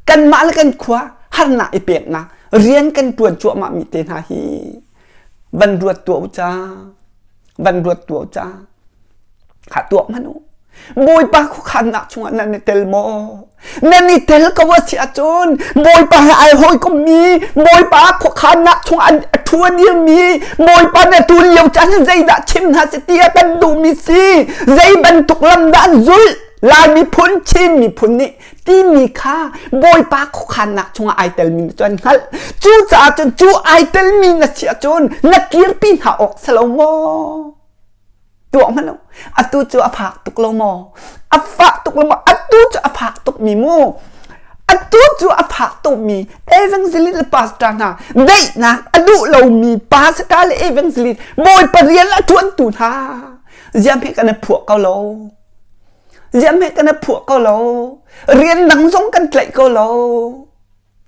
kanmah le kan khua harnak i peknak rian kan ṭuan cuahmah mi te hna hi van ruat tuah u ca van ruat tuah u ca kha tuah hmanh u Bawipa khuakhannak chungah nan i tel maw? Nan i tel ko a si ahcun Bawipa he ai hawikom mi Bawipa khuakhannak chungah a ṭhu a dirmi Bawipa nih tu lio caan hin zeidah chim hna seh ti a kan duhmi si zei bantuk lam dah an zulh Lai miphun Chin miphun nih timi kha Bawipa khuakhannak chungah ai telmi na cu an hngalh. Cucaah cun cu ai telmi na si ahcun na kirpi hna awk si lo maw? Tuah hmanh u. Atu cu a fak tuk lo maw? A fak tuk lo maw? Atu cu a fak tukmi mu. Atu cu a fak tukmi evangelist le pastor hna daihnak a duh lomi pastor le evangelist Bawipa rian a ṭuantu hna ziam he kan i phuah ko lo. Ziam he kan i phuah ko lo. Rian dang zong kan tlaih ko lo.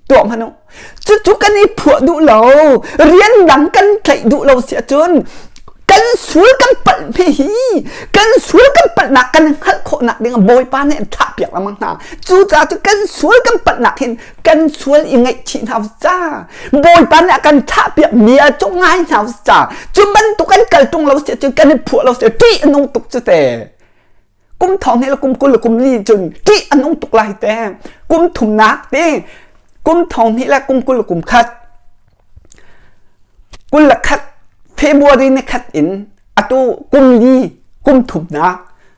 Tuah hmanh u. Cucu kan i phuah duh lo. Rian dang kan tlaih duh lo si ahcun kan sual kan palh hme hi kan sual kan palhnak kan hngalh khawhnak ding ah Bawipa nih an thlah piak lengmang hna. Cucaah cu kan sual kan palhnak hin kan sual i ngaihchih hna ca. Bawipa nih a kan thlah piak mi a cu ngai hna ca. Cu bantuk kan kal ṭung lo si ahcun kan i phuah lo si ṭih a nung tuk cu te. Kum thong hnih le kum 20 le kum li cun ṭih a nung tuk lai te. Kum thumnak ti kum thong hnih le kum 20 le kum khat 21 February ni khat in atu kum li kum thumnak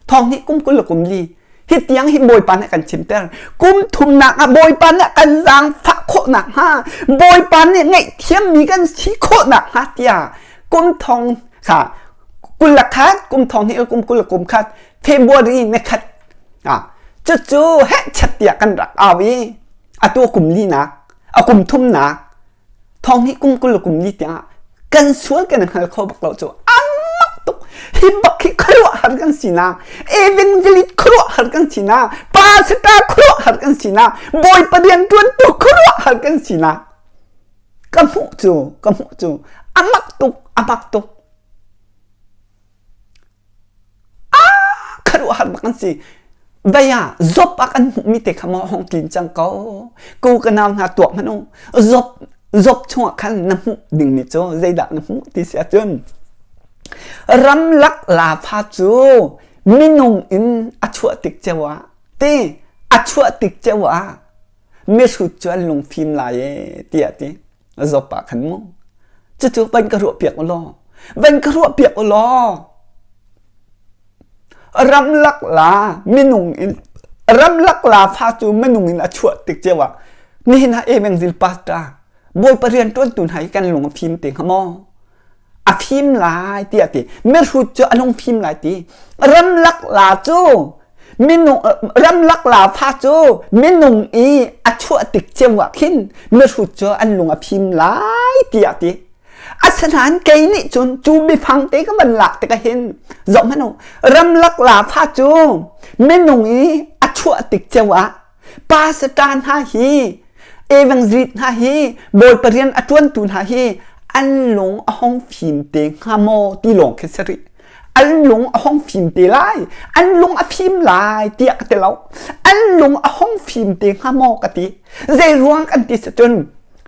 thong hnih kum 20 le kum li. Hi tiang hi Bawipa nih kan chimter. Kum thumnak ah Bawipa nih kan zaangfah khawh nakhnga, Bawipa nih ngaihthiammi kan si khawh nakhnga tiah kum thong kha 21 kum thong hnih kum 20 kum khat February ni khat ah cucu hehchat tiah kan rak au i atu kum linak a kum thumnak thong hi kum 20 kum li tiang kan sual kan hngal kho bak lo cu amak tuk hi bak hi khuaruahhar kan si na evangelist khuaruahhar kan si na pastor khuaruahhar kan si na bawipa rian tuantu khuaruahhar kan si na ka hmuh cu ka hmuh cu amak tuk amak tuk khuaruahhar bak an si. Vei ah zop ah kan hmuhmi te kha maw hong tlin cang ko. Ku ka nau hna tuak hmanh u. Zop zop chungah khan na hmuh dingmi cu zeidah na hmuh ti si ahcun ramlak lafa cu minung in a chuah tik ceu ah ti a chuah tik ceu ah mihrut cu an lungfim lai e tiah ti. Zop ah khan mu. Cucu van ka ruah piak u law. Van ka ruah piak u law. Ramlak la minung in ramlak la fa cu minung in a chuah tik cio ah nihin ah evangel pastor bawipa rian ṭuantu hna hi kan lung a fim te hnga maw? A fim lai tiah ti. Mihrut cu a lung fim lai ti. Ramlak la cu minung ramlak la fa cu minung i a chuah tik cio ah khin mihrut cu an lung a fim lai tiah ti. Asinain kei nih cun cu biafang te ka van lak tikah hin zoh hmanh u ramlak la fa cu minung i a chuah tik cio ah pastor hna hi evangelist hna hi bawipa rian a ṭuantu hna hi an lung a hong fim te hnga maw ti lawng khi si rih an lung a hong fim te lai an lung a fim lai tiah ka ti lo an lung a hong fim te hnga maw ka ti zei ruang kan ti si cun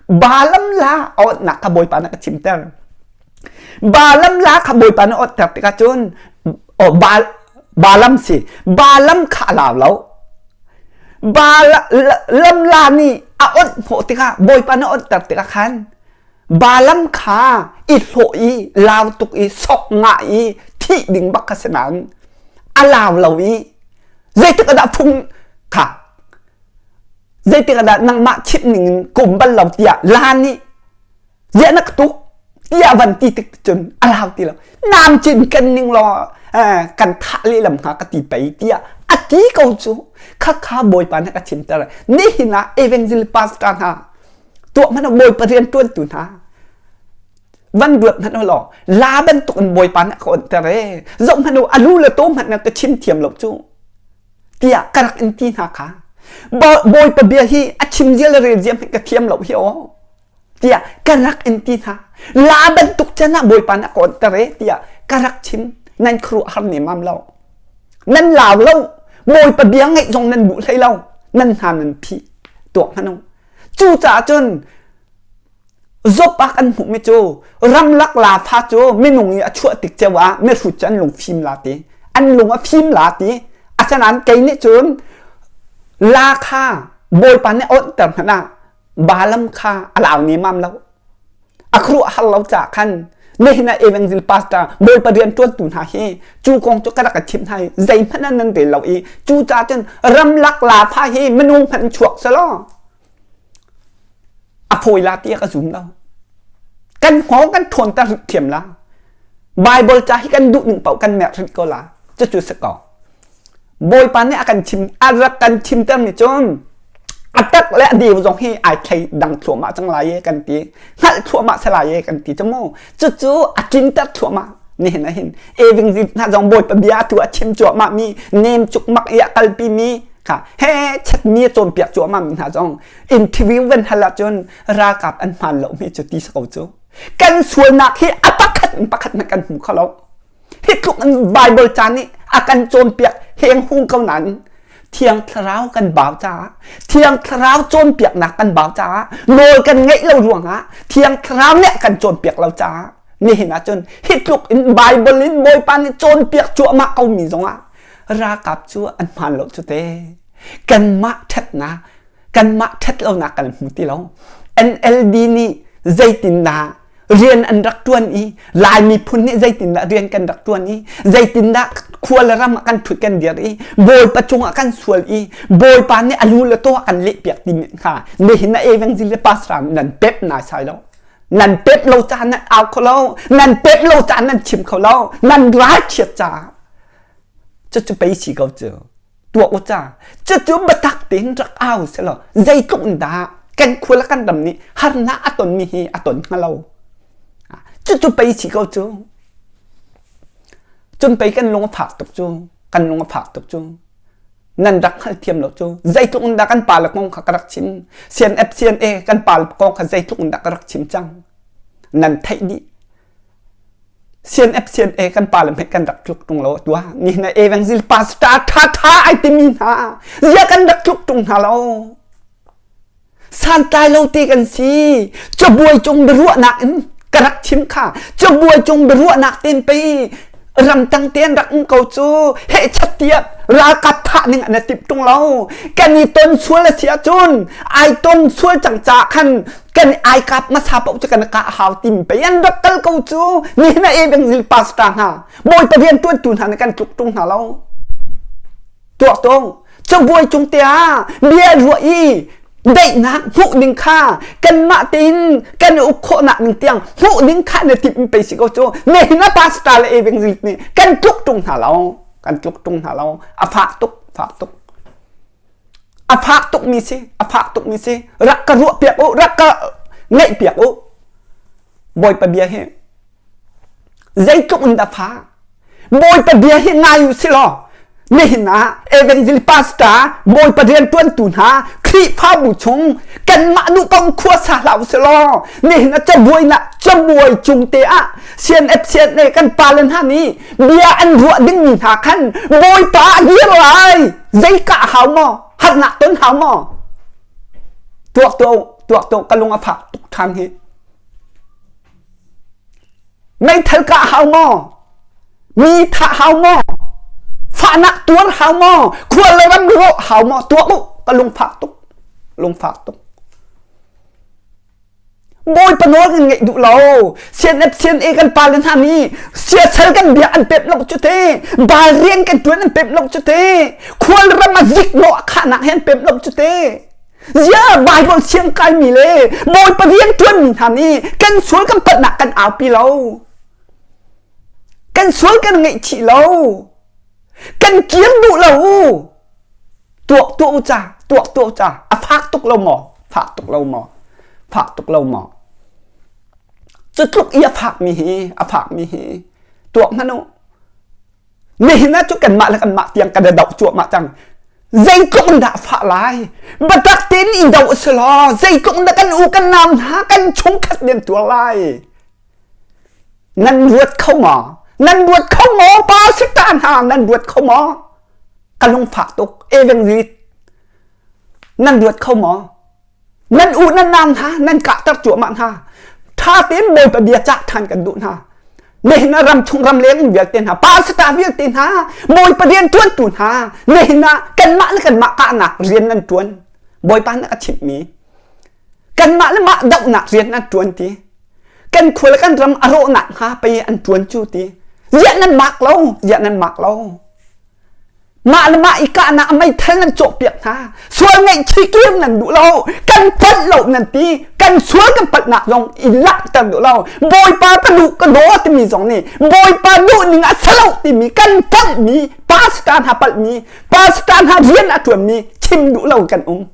Balaam la a awtnak kha Bawipa nih a ka chimter. Balaam la kha Bawipa nih a awtter tikah cun oh, Ba, Balaam si. Balaam kha a lau lo. Balaam la nih a awt hnawh tikah Bawipa nih a awtter tikah khan Balaam kha i hlawh i lau tuk i sok ngah i thih ding bak kha si nain a lau lo i zeitik ah dah phung kha zeitik ah dah nangmah chimh ning in ka um bal lo tiah la nih ziah na ka tuk tiah van ti tik cun a lau ti lo nam cin kan ning law kan thah lehlam hnga ka ti pei tiah a ti ko cu khakha bawipa nih ka chimter nihin ah evangel pastor hna tuah hmanh bawipa rian tuantu hna van ruat hmanh law la bantuk in bawipa nih ka onter e zoh hmanh u alu le to hmanh na ka chim thiam lo cu tiah ka rak in ti hna kha Bawipa bia hi a chim zia le rel zia hmanh ka thiam lo hi aw tiah ka rak in ti hna la bantuk can ah Bawipa nih a ka onter e tiah ka rak chim nan khuaruahhar nemam lo nan lau lo Bawipa bia ngaih zong nan duh hlei lo nan hna nan phih tuak hmanh u cucaah cun Zop ah kan hmuhmi cu ramlak lafa cu minung i a chuah tik ceu ah mihrut cu an lung fim la ti. An lung a fim la ti. Asinain kei nih cun la kha Bawipa nih awnhter hmanh ah Balaam kha a lau nemam lo. A khuaruah har lo caah khan nihin ah evangel pastor Bawipa rian ṭuantu hna hi cu kong cu ka rak ka chimh hna i zeihmanh ah nan rel lo i cucaah cun ramlak lafa hi minung hmanh chuak selaw A fawi la ti ka zum lo. Kan hngawng kan ṭhawnter rih thiam la. Bible ca hi kan duh ning paoh kan merh rih ko la. Cucu si ko. Bawipa nih a kan chim a rak kan chimter ni cun a tak le a deu zong hi ai thlei dang thluahmah cang lai e kan ti hngalh thluahmah se lai e kan ti cu mu cucu a tlinter thluahmah nihin ah hin eving zit hna zong bawipa bia tu a chim cuahmah mi nem cukmak i a kalpi mi kha he chatmi a cawnpiak cuahmah mi hna zong interview van hal ahcun ralkap an hmaan lo mi cu ti ko cu kan sualnak hi a pakhat in pakhat na kan hmu kho lo hi tluk in Bible ca nih a kan cawnpiak heng hung ko nain Thiang Thlarau kan bau caah Thiang Thlarau cawnpiaknak kan bau caah nawl kan ngeih lo ruangah Thiang Thlarau nih a kan cawnpiak lo caah nihin ahcun hi tluk in Bible in Bawipa nih cawnpiak cuahmah ko mi zongah ralkap cu an hmaan lo cu te kanmah ṭhatnak kanmah ṭhat lonak kan hmu ti lo NLD nih zeitindah Rian an rak ṭuan i Lai miphun nih zeitindah rian kan rak ṭuan i zeitindah khua le ram ah kan ṭhut kan dir i Bawipa cungah kan sual i Bawipa nih a lu le taw a kan lehpiak timi kha nihin ah evangelist le pastor nan pep naisai lo. Nan pep lo caah nan au kho lo. Nan pep lo caah nan chim kho lo. Nan ralchiat caah cucu pei si ko cu. Tuah u ca. Cucu biatak tein rak au selaw zeitluk in dah kan khua le kan ram nih harnak a tonmi hi a ton hnga lo. Cucu pei si ko cu. Cun pei kan lung a fak tuk cu. Kan lung a fak tuk cu. Nan rak hngalthiam lo cu. Zeitluk in dah kan pa le kong kha ka rak chim. CNF CNA kan pa le kong kha zeitluk in dah ka rak chim cang. Nan theih dih. CNF CNA kan pa le hmet kan rak tluk tung lo tua ni na evangel pastor tha tha ai timi hna zia kan rak tluk tung hna lo santlai lo te kan si cabuai cung biaruahnak in ka rak chim kha cabuai cung biaruahnak ten pei ramtang te an rak um ko cu hehchat tiah ralkap thah ning an tip tung lo kan i ton sual a si ahcun ai ton sual cang ca khan kan ai kap hmasa paoh cu kan kah hau tim pei an rak kal ko cu nihin ah evangel pastor hna bawipa rian tuantu hna nih kan tluk tung hna lo tuah tung cabuai cung te ah bia ruah i daihnak hmuh ding kha kanmah tein kan uk khawhnak ning tiang hmuh ding kha na timh pei si ko cu nihin ah pastor le evangelist nih kan tluk tung hna lo kan tluk tung hna lo a fak tuk fak tuk A fak tukmi si, a fak tukmi si. Rak ka ruah piak u, rak ka ngaih piak u. Bawipa bia hi zeitluk in dah fah. Bawipa bia hi ngai u si law nihin ah evangel pastor Bawipa rianṭuantu hna Khrihfabu chung kanmah duh kong khua sa hlah u si law nihin ah cabuai nak cabuai cung te ah CNF CNA kan pale hna nih bia an ruah dingmi hna khan Bawipa a dir lai Zei kah hau maw? Harnak ton hau maw? Tuak tuah tuak tuah ka lung a fak tuk ṭhan hi. Meithal kah hau maw? Mi thah hau maw? Fahnak tuar hau maw? Khual le ram rawh hau maw? Tuak u, ka lung fak tuk. Lung fak tuk. Bawipa nawl kan ngeih duh lo. CNF CNA kan pale hna nih siasal kan bia an pep lo cu te. Bal rian kan tuan an pep lo cu te. Khual ram a zik lo a khahnak he an pep lo cu te. Zia Bible siang kaimi le Bawipa rian tuanmi hna nih kan sual kan palhnak kan aupi lo. Kan sual kan ngaihchih lo. Kan kir duh lo. Tuak tuah u ca tuak tuah u ca a fak tuk lo maw fak tuk lo maw fak tuk lo maw cu tluk i a fakmi hi a fakmi hi tuak hmanh u nihin ah cu kanmah le kanmah tiang kan i doh cuahmah cang zeitluk in dah fah lai biatak tein i doh a si law zeitluk in dah kan u kan nau hna kan chungkhat nih an tuar lai nan ruat kho maw nan ruat kho maw pa sita hna nan ruat kho maw Ka lungfak tuk. Evangelist nan ruat kho maw? Nan u nan nau hna nan kahter cuahmah hna. Tha tein Bawipa bia cah than kan duh hna. Nihin ah ram chung ram leng in vialte hna, pastor vialte hna, Bawipa rian tuantu hna, nihin ah kanmah le kanmah kahnak rian nan tuan. Bawipa nih a ka chimhmi kanmah le mah dohnak rian nan tuan ti. Kan khua le kan ram a rawhnak hnga pei an tuan cu ti. Ziah nan mak lo, ziah nan mak lo. Mah le mah i kahnak meithal nan cawhpiak hna. Sual ngaihchih kir nan duh lo. Kan palh lo nan ti. Kan sual kan palhnak zong i langhter duh lo. Bawipa ka duh ka daw timi zong nih Bawipa duh ning a si lo timi kan palhmi pastor hna palhmi pastor hna rian a ṭuanmi chim duh lo kan um.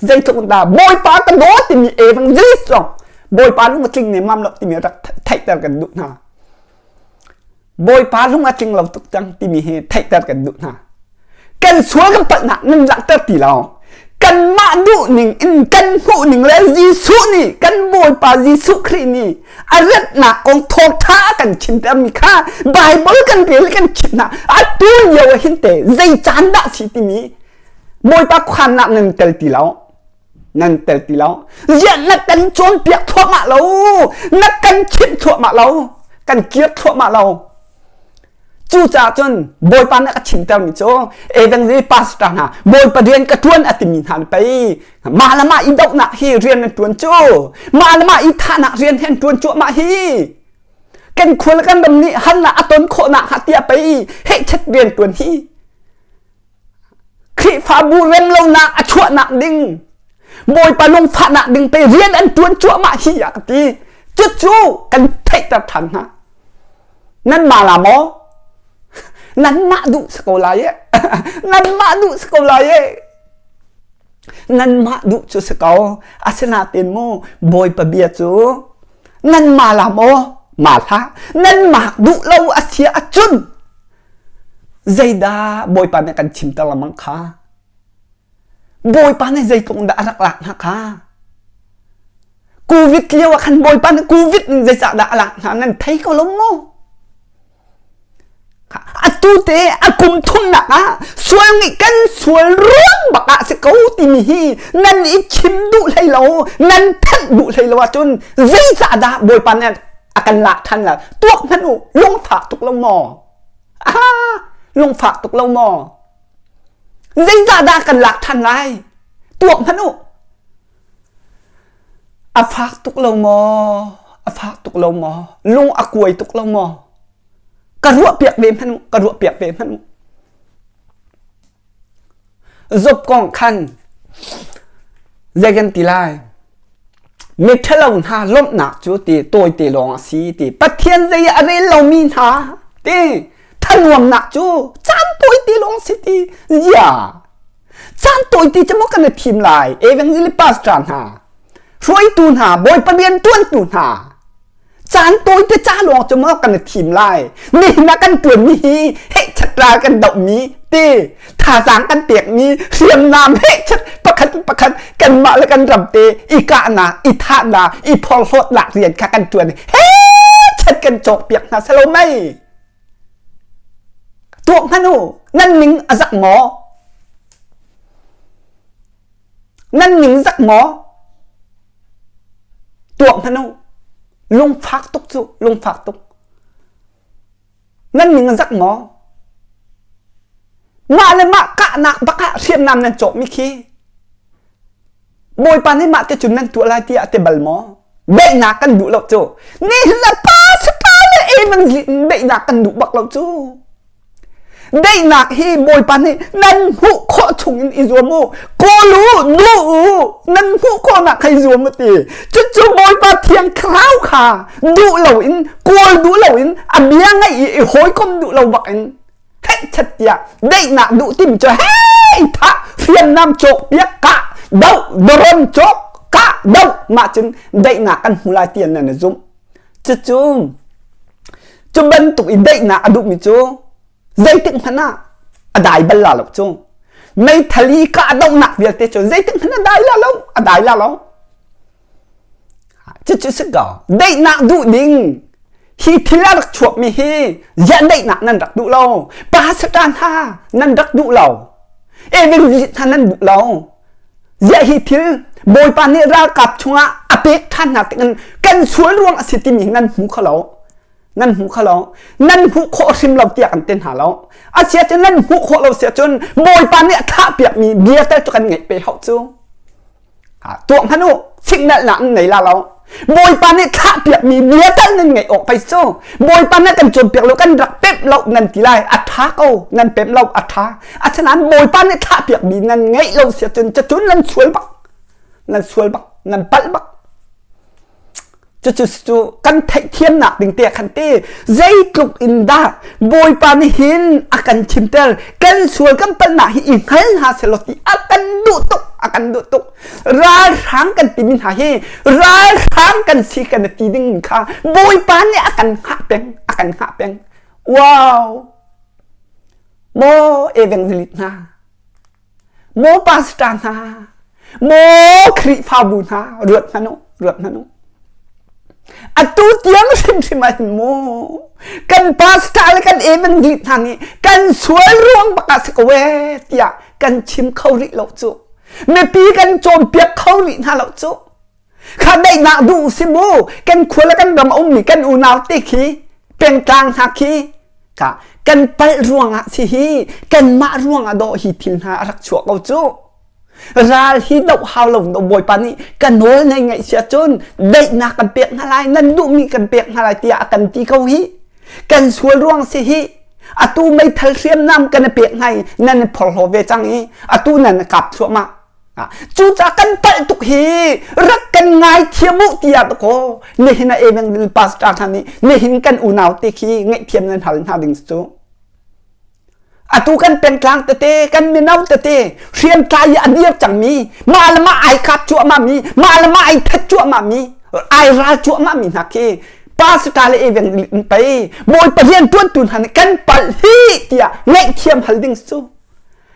Zeitluk dah Bawipa ka daw timi evangelist zong Bawipa lung a tling nemam lo timi rak theihter kan duh hna. Bawipa lung a tling lo tuk cang timi hi theihter kan duh hna. Kan sual kan palhnak nan langhter ti lo. Kanmah duh ning in kan hmuh ning le Jesuh nih kan Bawipa Jesuh Khrih nih a ratnak kong thawngṭha a kan chimtermi kha Bible kan rel kan chimh hna. Atu lio ah hin te zei caan dah si timi Bawipa khuannak nan tel ti lo. Nan tel ti lo. Ziah na kan cawnpiak thluahmah lo. Na kan chimh thluahmah lo. Kan kir thluahmah lo. Cu. Cucaah cun Bawipa nih a ka chimtermi cu evangelist pastor hna Bawipa rian ka ṭuan a timi hna nih pei mah le mah i dohnak hi rian an ṭuan cu mah le mah i thahnak rian hi an ṭuan cuahmah hi kan khua le kan ram nih hannak a ton khawhnak hnga tiah pei hehchet rian ṭuan hi Khrihfabu remlonak a chuahnak ding Bawipa lungfahnak ding pei rian an ṭuan cuahmah hi a ka ti cucu kan theihter ṭhan hna nan mah la maw nanmah duh si ko lai e nanmah duh si ko lai e nanmah duh cu si ko asinain mu Bawipa bia cu nanmah la maw ma hlah nanmah duh lo a si ahcun Zeidah Bawipa nih kan chimter lengmang kha? Bawipa nih zeitluk dah a rak lak hna kha? Covid lio ah khan Bawipa nih Covid in zeicah dah a lak hna nan thei ko lo maw? Atu te a kum thumnak ah sual nih kan sual ruang bak ah si ko timi hi nan i chim duh hlei lo, nan thanh duh hlei lo ahcun zeicah dah Bawipa nih a kan lak ṭhan la tuak hmanh u lungfak tuk lo maw ah lungfak tuk lo maw zeicah dah kan lak ṭhan lai tuak hmanh u a fak tuk lo maw a fak tuk lo maw lung a kuai tuk lo maw ka ruah piak ve hmanh u ka ruah piak ve hmanh u Job kong khan zei kan ti lai? Miṭhalo hna lawmhnak cu ti tawite lawng a si ti Pathian zei a rel lomi hna ti thanuamnak cu caan tawite lawng si ti zia caan tawite cu maw kan i thim lai evangelist pastor hna hruaitu hna bawipa rian ṭuantu hna Caan tawite ca lawng cu maw kan i thim lai? Nihin ah kan ṭuanmi hi hehchat ral kan dohmi ti thazaang kan pekmi hriamnam hehchat pakhat pakhat kanmah le kan ram te i kahnak, i thahnak, i phorhlawtnak rian kha kan ṭuan hehchat kan cawkpiak hna selo mei? Tuak hmanh u, nan ning a zak maw? Nan ning zak maw? Tuak hmanh u. Lungfak tuk cu, lungfak tuk. Nan ning a zak maw? Mah le mah kahnak bak ah hriamnam nan cawkmi khi Bawipa nih mah te cun nan tuah lai tiah a ti bal maw? Daihnak kan duh lo cu. Nihin le pa sapa le evan daihnak kan duh bak lo cu. Daihnak hi Bawipa nih nan hmuh khawh chungin i zuam u. Kawl u, duh u, nan hmuh khawhnak kha i zuam u ti. Cucu Bawipa Thiang Thlarau kha duh loin, kawl duh loin, a bia ngaih i i hawikom duh lo bakin hehchat tiah daihnak duh tim cu hei thah hriamnam cawk piak kah doh doron cawk kah doh mah cun daihnak kan hmu lai tiah nan i zumh. Cucu cu bantuk i daihnak a duhmi cu zeitik hmanh ah a dai bal la lo cu. Meithal i kahdohnak vialte cu zeitik hmanh a dai la lo, a dai la lo. Cucu si ko. Daihnak duh ding hi thil a rak chuakmi hi ziah daihnak nan rak duh lo. Pastor hna nan rak duh lo. Evil hna nan duh lo. Ziah hi thil Bawipa nih ralkap chungah a pek ṭhan hna tikin kan sual ruang a si timi nan hmu kho lo. Nan hmu kho lo. Nan hmuh khawh hrim lo tiah kan ti hna lo. A sia cun nan hmuh khawh lo sia cun Bawipa nih a thlah piakmi bia tal cu kan ngeih pe hau cu. Tuah hmanh u, siknalhnak nan nei la lo. Bawipa nih thlah piakmi bia tal nan ngeih awk pei cu. Bawipa nih kan cawnpiak lo kan rak pemh lo nan ti lai. A ṭha ko, nan pemh lo a ṭha. Asinain Bawipa nih thlah piakmi nan ngeih lo si ahcun cacun nan sual bak. Nan sual bak, nan palh bak. Cucu cu kan theihthiamnak ding te khan te zeitluk in dah Bawipa nih hin a kan chimter kan sual kan palhnak hi i hngal hna selaw ti a kan duh tuk a kan duh tuk ralhrang kan timi hna hi ralhrang kan si kan ti ding kha Bawipa nih a kan hngah peng a kan hngah peng wow maw evangelist hna Maw pastor hna, maw Khrihfabu hna, ruat hmanh u, ruat hmanh u. Atu tiang hrimhrim ah hin mu kan pastor le kan evangelist hna nih kan sual ruang bak ah si ko ee tiah kan chim kho rih lo cu. Mipi kan cawnpiak kho rih hna lo cu. Kha daihnak duh si mu kan khua le kan ram a ummi kan unau te khi pengtlang hna khi. Ka kan palh ruangah si hi kanmah ruangah dawh hi thil hna a rak chuah ko cu. Ral hi doh hau lo do Bawipa nih ka nawl nei ngaih sia cun daihnak kan pek hna lai nan duhmi kan pek hna lai tiah a kan ti ko hi. Kan sual ruang si hi atu meithal hriamnam kan i pek hna i nan i phorhlaw ve cang i atu nan i kap thluahmah. Cucaah kan palh tuk hi rak kan ngaithiam u tiah kaw nihin ah evangel pastor hna nih nihin kan unau te khi ngaihthiam nan hal hna ding cu. Atu kan pengtlang tete kan mino tete hriamtlai i a dir cangmi mah le mah ai kap cuahmah mi mah le mah ai that cuahmah mi ai ral cuahmah mi hna khi pastor le evangel in pei Bawipa rian tuantu hna nih kan palh hi tiah ngaihthiam hal ding cu.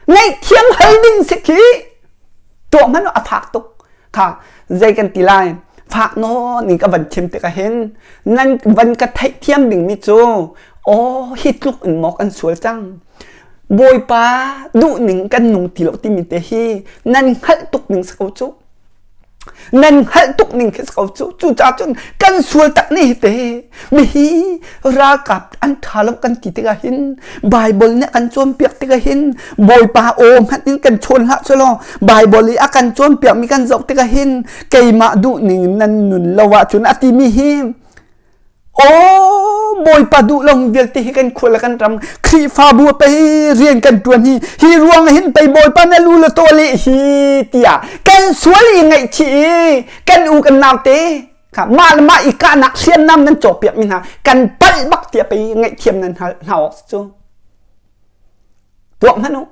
Ngaihthiam hal ding si khi tuah hmanh a fak tuk kha zei kan ti lai fak nawn in ka van chim tikah hin nan van ka theihthiam dingmi cu aw hi tluk in maw kan sual cang Bawipa duhning kan nung ti lo timi te hi nan hngalh tuk ning si ko cu Nan hngalh tuk ning khi si ko cu. Cucaah cun kan sual tak ni hi te mihi ralkap an ṭha lo kan ti tikah hin Baibal nih a kan cawnpiak tikah hin Bawipa aw hmanh in kan chawn hlah selaw Baibal i a kan cawnpiakmi kan zoh tikah hin keimah duhning in nan nun lo ahcun a timi hi Aw Bawipa duh lo vialte hi kan khua le kan ram Khrihfabu pei rian kan tuan hi hi ruang hin pei Bawipa na lu le taw le hi tiah kan sual i ngaihchih i kan u kan nau te kha mah le mah i kahnak hriamnam nan cawkpiak mi hna kan palh bak tiah pei ngaihthiam nan hal hna awk cu tuak hmanh u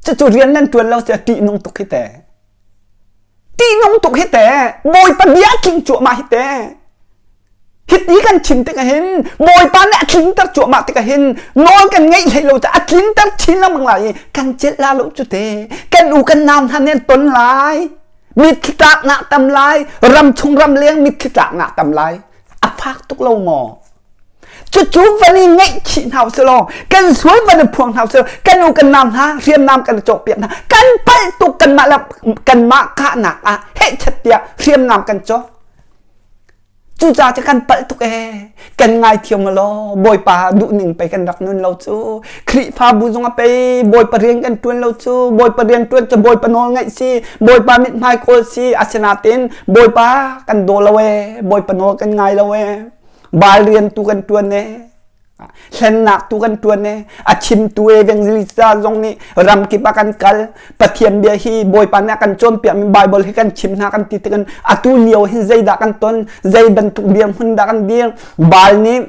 cucu rian nan tuan lo tiah ṭihnung tuk hi te Ṭihnung tuk hi te Bawipa bia a tling cuahmah hi te hiti kan chim tikah hin Bawipa nih a tlinter cuahmah tikah hin nawl kan ngeih hlei lo caah a tlinter chin lengmang lai i kan celh la lo cu te kan u kan nau hna nih an ton lai mitthli tlaknak tam lai ram chung ram leng mitthli tlaknak tam lai a fak tuk lo maw Cucu van i ngaihchih hna usih law kan sual van i phuang hna usih kan u kan nau hna hriamnam kan i cawkpiak hna kan palh tuk kanmah le kanmah kahnak ah hehchat tiah hriamnam kan cawk cucaah cu kan palh tuk ee kan ngaithiam law Bawipa duhning pei kan rak nun lo cu Khrihfabu zong a pei Bawipa rian kan ṭuan lo cu Bawipa rian ṭuan cu Bawipa nawl ngaih si Bawipa mithmai kawl si asinain Bawipa kan daw lo ee Bawipa nawl kan ngai lo ee Baal rian tu kan ṭuan e hlennak tu kan ṭuan e a chimtu evangelista zong nih ramkip ah kan kal Pathian bia hi Bawipa nih a kan cawnpiakmi Bible hi kan chim hna kan ti tikin atu lio hin zeidah kan ton zei bantuk dirhmun dah kan dir Baal nih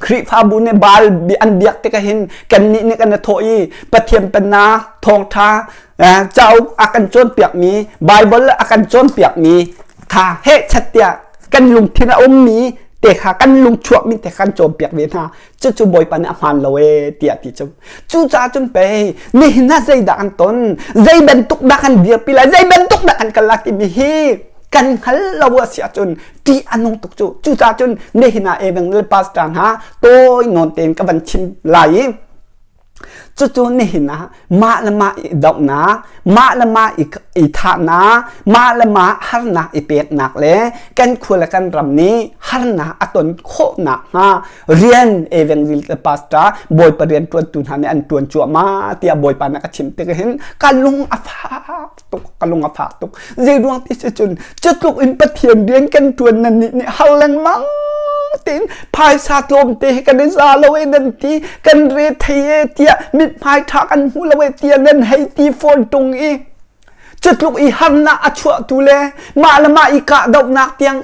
Khrihfabu nih Baal an biak tikah hin kannih nih kan i thawh i Pathian pennak thawngṭha cauk a kan cawnpiakmi Bible a kan cawnpiakmi kha hehchat tiah kan lungthin a ummi te kha kan lungchuakmi te kha kan cawnpiak ve hna cucu Bawipa nih a hmaan lo ee tiah ti cu cucaah cun pei nihin ah zeidah kan ton zei bantuk dah kan dirpi lai zei bantuk dah kan kal lai timi hi kan hngal lo a si ahcun ṭih a nung tuk cu cucaah cun nihin ah evangel pastor hna tawi nawn tein ka van chim lai i Cucu nihin ah mah le mah i dohnak, mah le mah i thahnak, mah le mah harnak i peknak le kan khua le kan ram nih harnak a ton khawh nakhnga rian evangelist le pastor Bawipa rian ṭuantu hna nih an ṭuan cuahmah tiah Bawipa nih a ka chimh tik hin ka lung a fak tuk ka lung a fak tuk zei ruang ti si cun cutluk in Pathian rian kan ṭuan nan nih nih har lengmang tein phaisa tlawmte hi kan i za lo e nan ti kan re thei e tiah mithmai ṭha kan hmu lo e tiah nan hei ti fawn ṭung i cutluk i harnak a chuahtu le mah le mah i kahdohnak tiang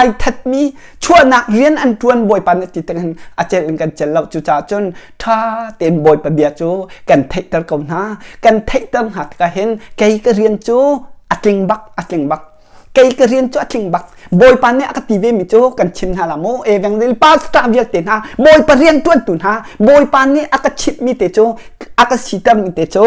ai thatmi chuahnak rian an ṭuan Bawipa nih ti tiang a celh in kan celh lo cucaah cun ṭha tein Bawipa bia cu kan theihter ko hna kan theihter hna tikah hin kei ka rian cu a tling bak a tling bak kei ka rian cu a tling bak Bawipa nih a ka ti ve mi cu kan chim hna la mu evangel pastor vialte hna Bawipa rian ṭuantu hna Bawipa nih a ka chimh mi te cu a ka siter mi te cu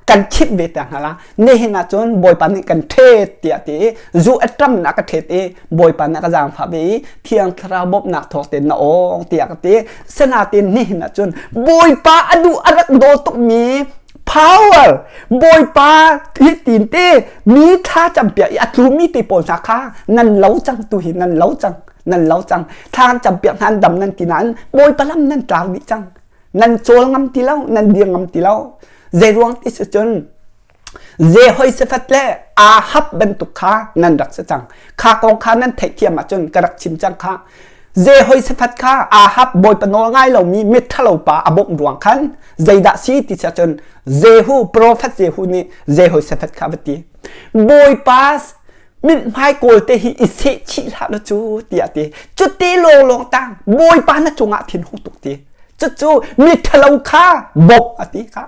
kan chimh ve te hna la nihin ah cun Bawipa nih kan ṭhet tiah ti i zu a ṭam in a ka ṭhet i Bawipa nih a ka zaangfah ve i Thiang Thlarau bawmhnak thawk tein na awng tiah ka ti sinain nihin ah cun Bawipa a duh a rak daw tukmi power Bawipa hi tin te mi thla campiak i a tlumi te pawl hna kha nan lo cang tu hi nan lo cang. Nan lo cang. Thla kan campiak hna an dam nan ti nain Bawipa lam nan tlau dih cang. Nan cawl ngam ti lo, nan dir ngam ti lo. Zei ruang ti si cun Jehoshaphat le Ahab bantuk kha nan rak si cang. Kha kong kha nan theihthiam ahcun ka rak chim cang kha. Jehoshaphat kha Ahab bawipa nawl ngai lomi miṭhalo pa a bawmh ruang khan zeidah si ti cun Jehu profet Jehu nih Jehoshaphat kha a va ti. Bawipa mithmai kawl te hi i seh chih hlah na cu tiah ti. Cuti lawnglawng tang Bawipa na cungah thin hung tuk ti. Cucu miṭhalo kha bawmh a ti kha.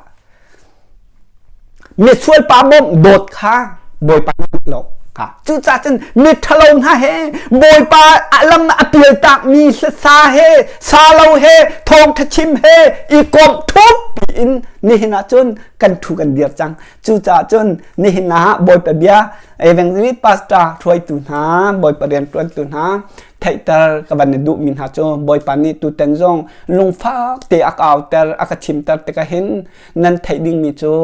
Misual pa bawmh dawt kha Bawipa nih duh lo kha. Cucaah cun miṭhalo hna he Bawipa lam a pialtakmi hlasa he sa lo he thawngṭha chim he i komh thup piin nihin ah cun kan ṭhu kan dir cang. Cucaah cun nihin ah Bawipa bia evangelist pastor hruaitu hna Bawipa rianṭuantu hna theihter ka van i duhmi hna cu Bawipa nih tutan zong lungfak te a ka auter a ka chimter tikah hin nan theih dingmi cu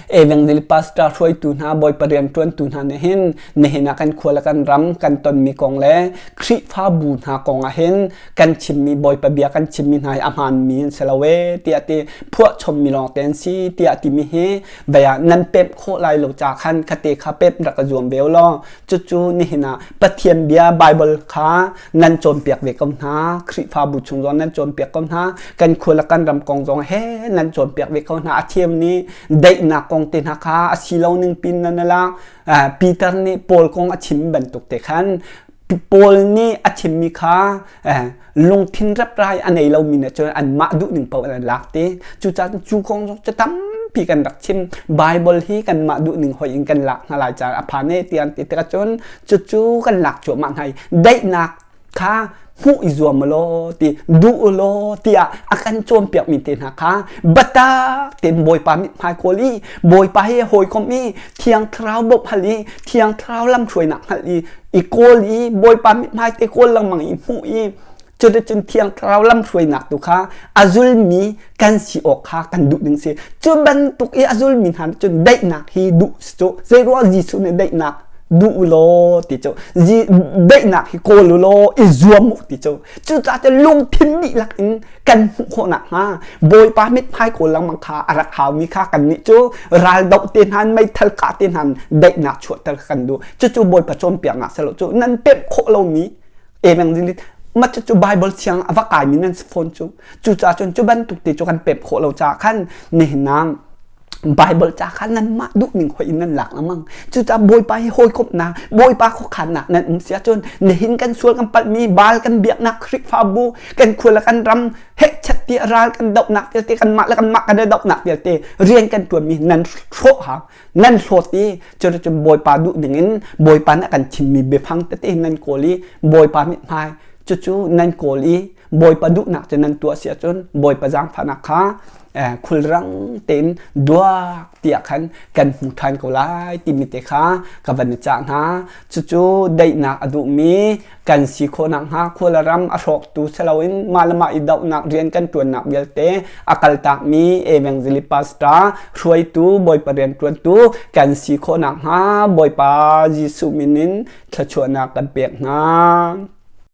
Evangel pastor hruaitu hna Bawipa rianṭuantu hna nih hin nihin ah kan khua le kan ram kan tonmi kong le Khrihfabu hna kong ah hin kan chimmi Bawipa bia kan chimmi hna hi a hmaanmi an si lo ee tiah ti phuahchommi lawng te an si tiah timi hi bia nan pemh khawh lai lo ca khan khate kha pemh rak ka zuam ve law cucu nihin ah Pathian bia Bible kha nan cawnpiak ve ko hna Khrihfabu chung zong nan cawnpiak ko hna kan khua le kan ram kong zong he nan cawnpiak ve ko hna a thiam nih daihnak kong te hna kha a si lo ning pin nan la Peter nih Paul kong a chim bantuk te khan Paul nih a chimmi kha lungthin reprai a nei lomi nih cun anmah duh ning paoh an lak ti cucaah cu kong zong cu tampi kan rak chim Bible hi kanmah duh ning hoi in kan lak hna lai caah a phan e ti an ti tikah cun cucu kan lak cuahmah hna i daihnak kha hmuh i zuam law ti duh law tiah a kan cawnpiak mi te hna kha biatak tein Bawipa mithmai kawl i Bawipa he hawikom i Thiang Thlarau bawmh hal i Thiang Thlarau lamhruainak hngalh i i kawl i Bawipa mithmai te kawl lengmang i hmuh i cuticun Thiang Thlarau lamhruainak tu kha a zulmi kan si awk kha kan duh ding si cu bantuk i a zulmi hna nih cun daihnak hi duh si cu zeiruang Jesuh nih daihnak duh u law ti cu daihnak hi kawl u law i zuam u ti cu cucaah cu lungthin dihlak in kan hmuh khawh nakhnga Bawipa mithmai kawl lengmang kha a rak haumi kha kannih cu raldoh te hna meithal kah te hna daihnak chuahter kha kan duh cucu Bawipa cawnpiaknak si lo cu nan pemh khawh lomi evangelist mah cucu Bible thiang a va kaimi nan si fawn cu cucaah cun cu bantuk te cu kan pemh khawh lo caah khan nihin ah Bible ca kha nanmah duhning hoih in nan lak lengmang. Cucaah Bawipa hi hawikomhnak, Bawipa khuakhannak nan um si ahcun nihin kan sual kan palhmi Baal kan biaknak Khrihfabu kan khua le kan ram hehchet tiah ral kan dohnak vialte kanmah le kanmah kan i dohnak vialte rian kan ṭuanmi nan hrawh hau nan hlawt i cuticun Bawipa duhning in Bawipa nih a kan thimmi biafang tete nan kawl i Bawipa mithmai cucu nan kawl i Bawipa duhnak cu nan tuah si ahcun Bawipa zaangfahnak kha khulrang tein duak tiah khan kan hmu ṭhan ko lai timi te kha ka van i cah hna. Cucu daihnak a duhmi kan si khawh nakhnga khua le ram a hrawktu si loin mah le mah i dohnak rian kan ṭuannak vialte a kaltakmi evangelist pastor hruaitu Bawipa rianṭuantu kan si khawh nakhnga Bawipa Jesuh min in thluachuahnak kan pek hna.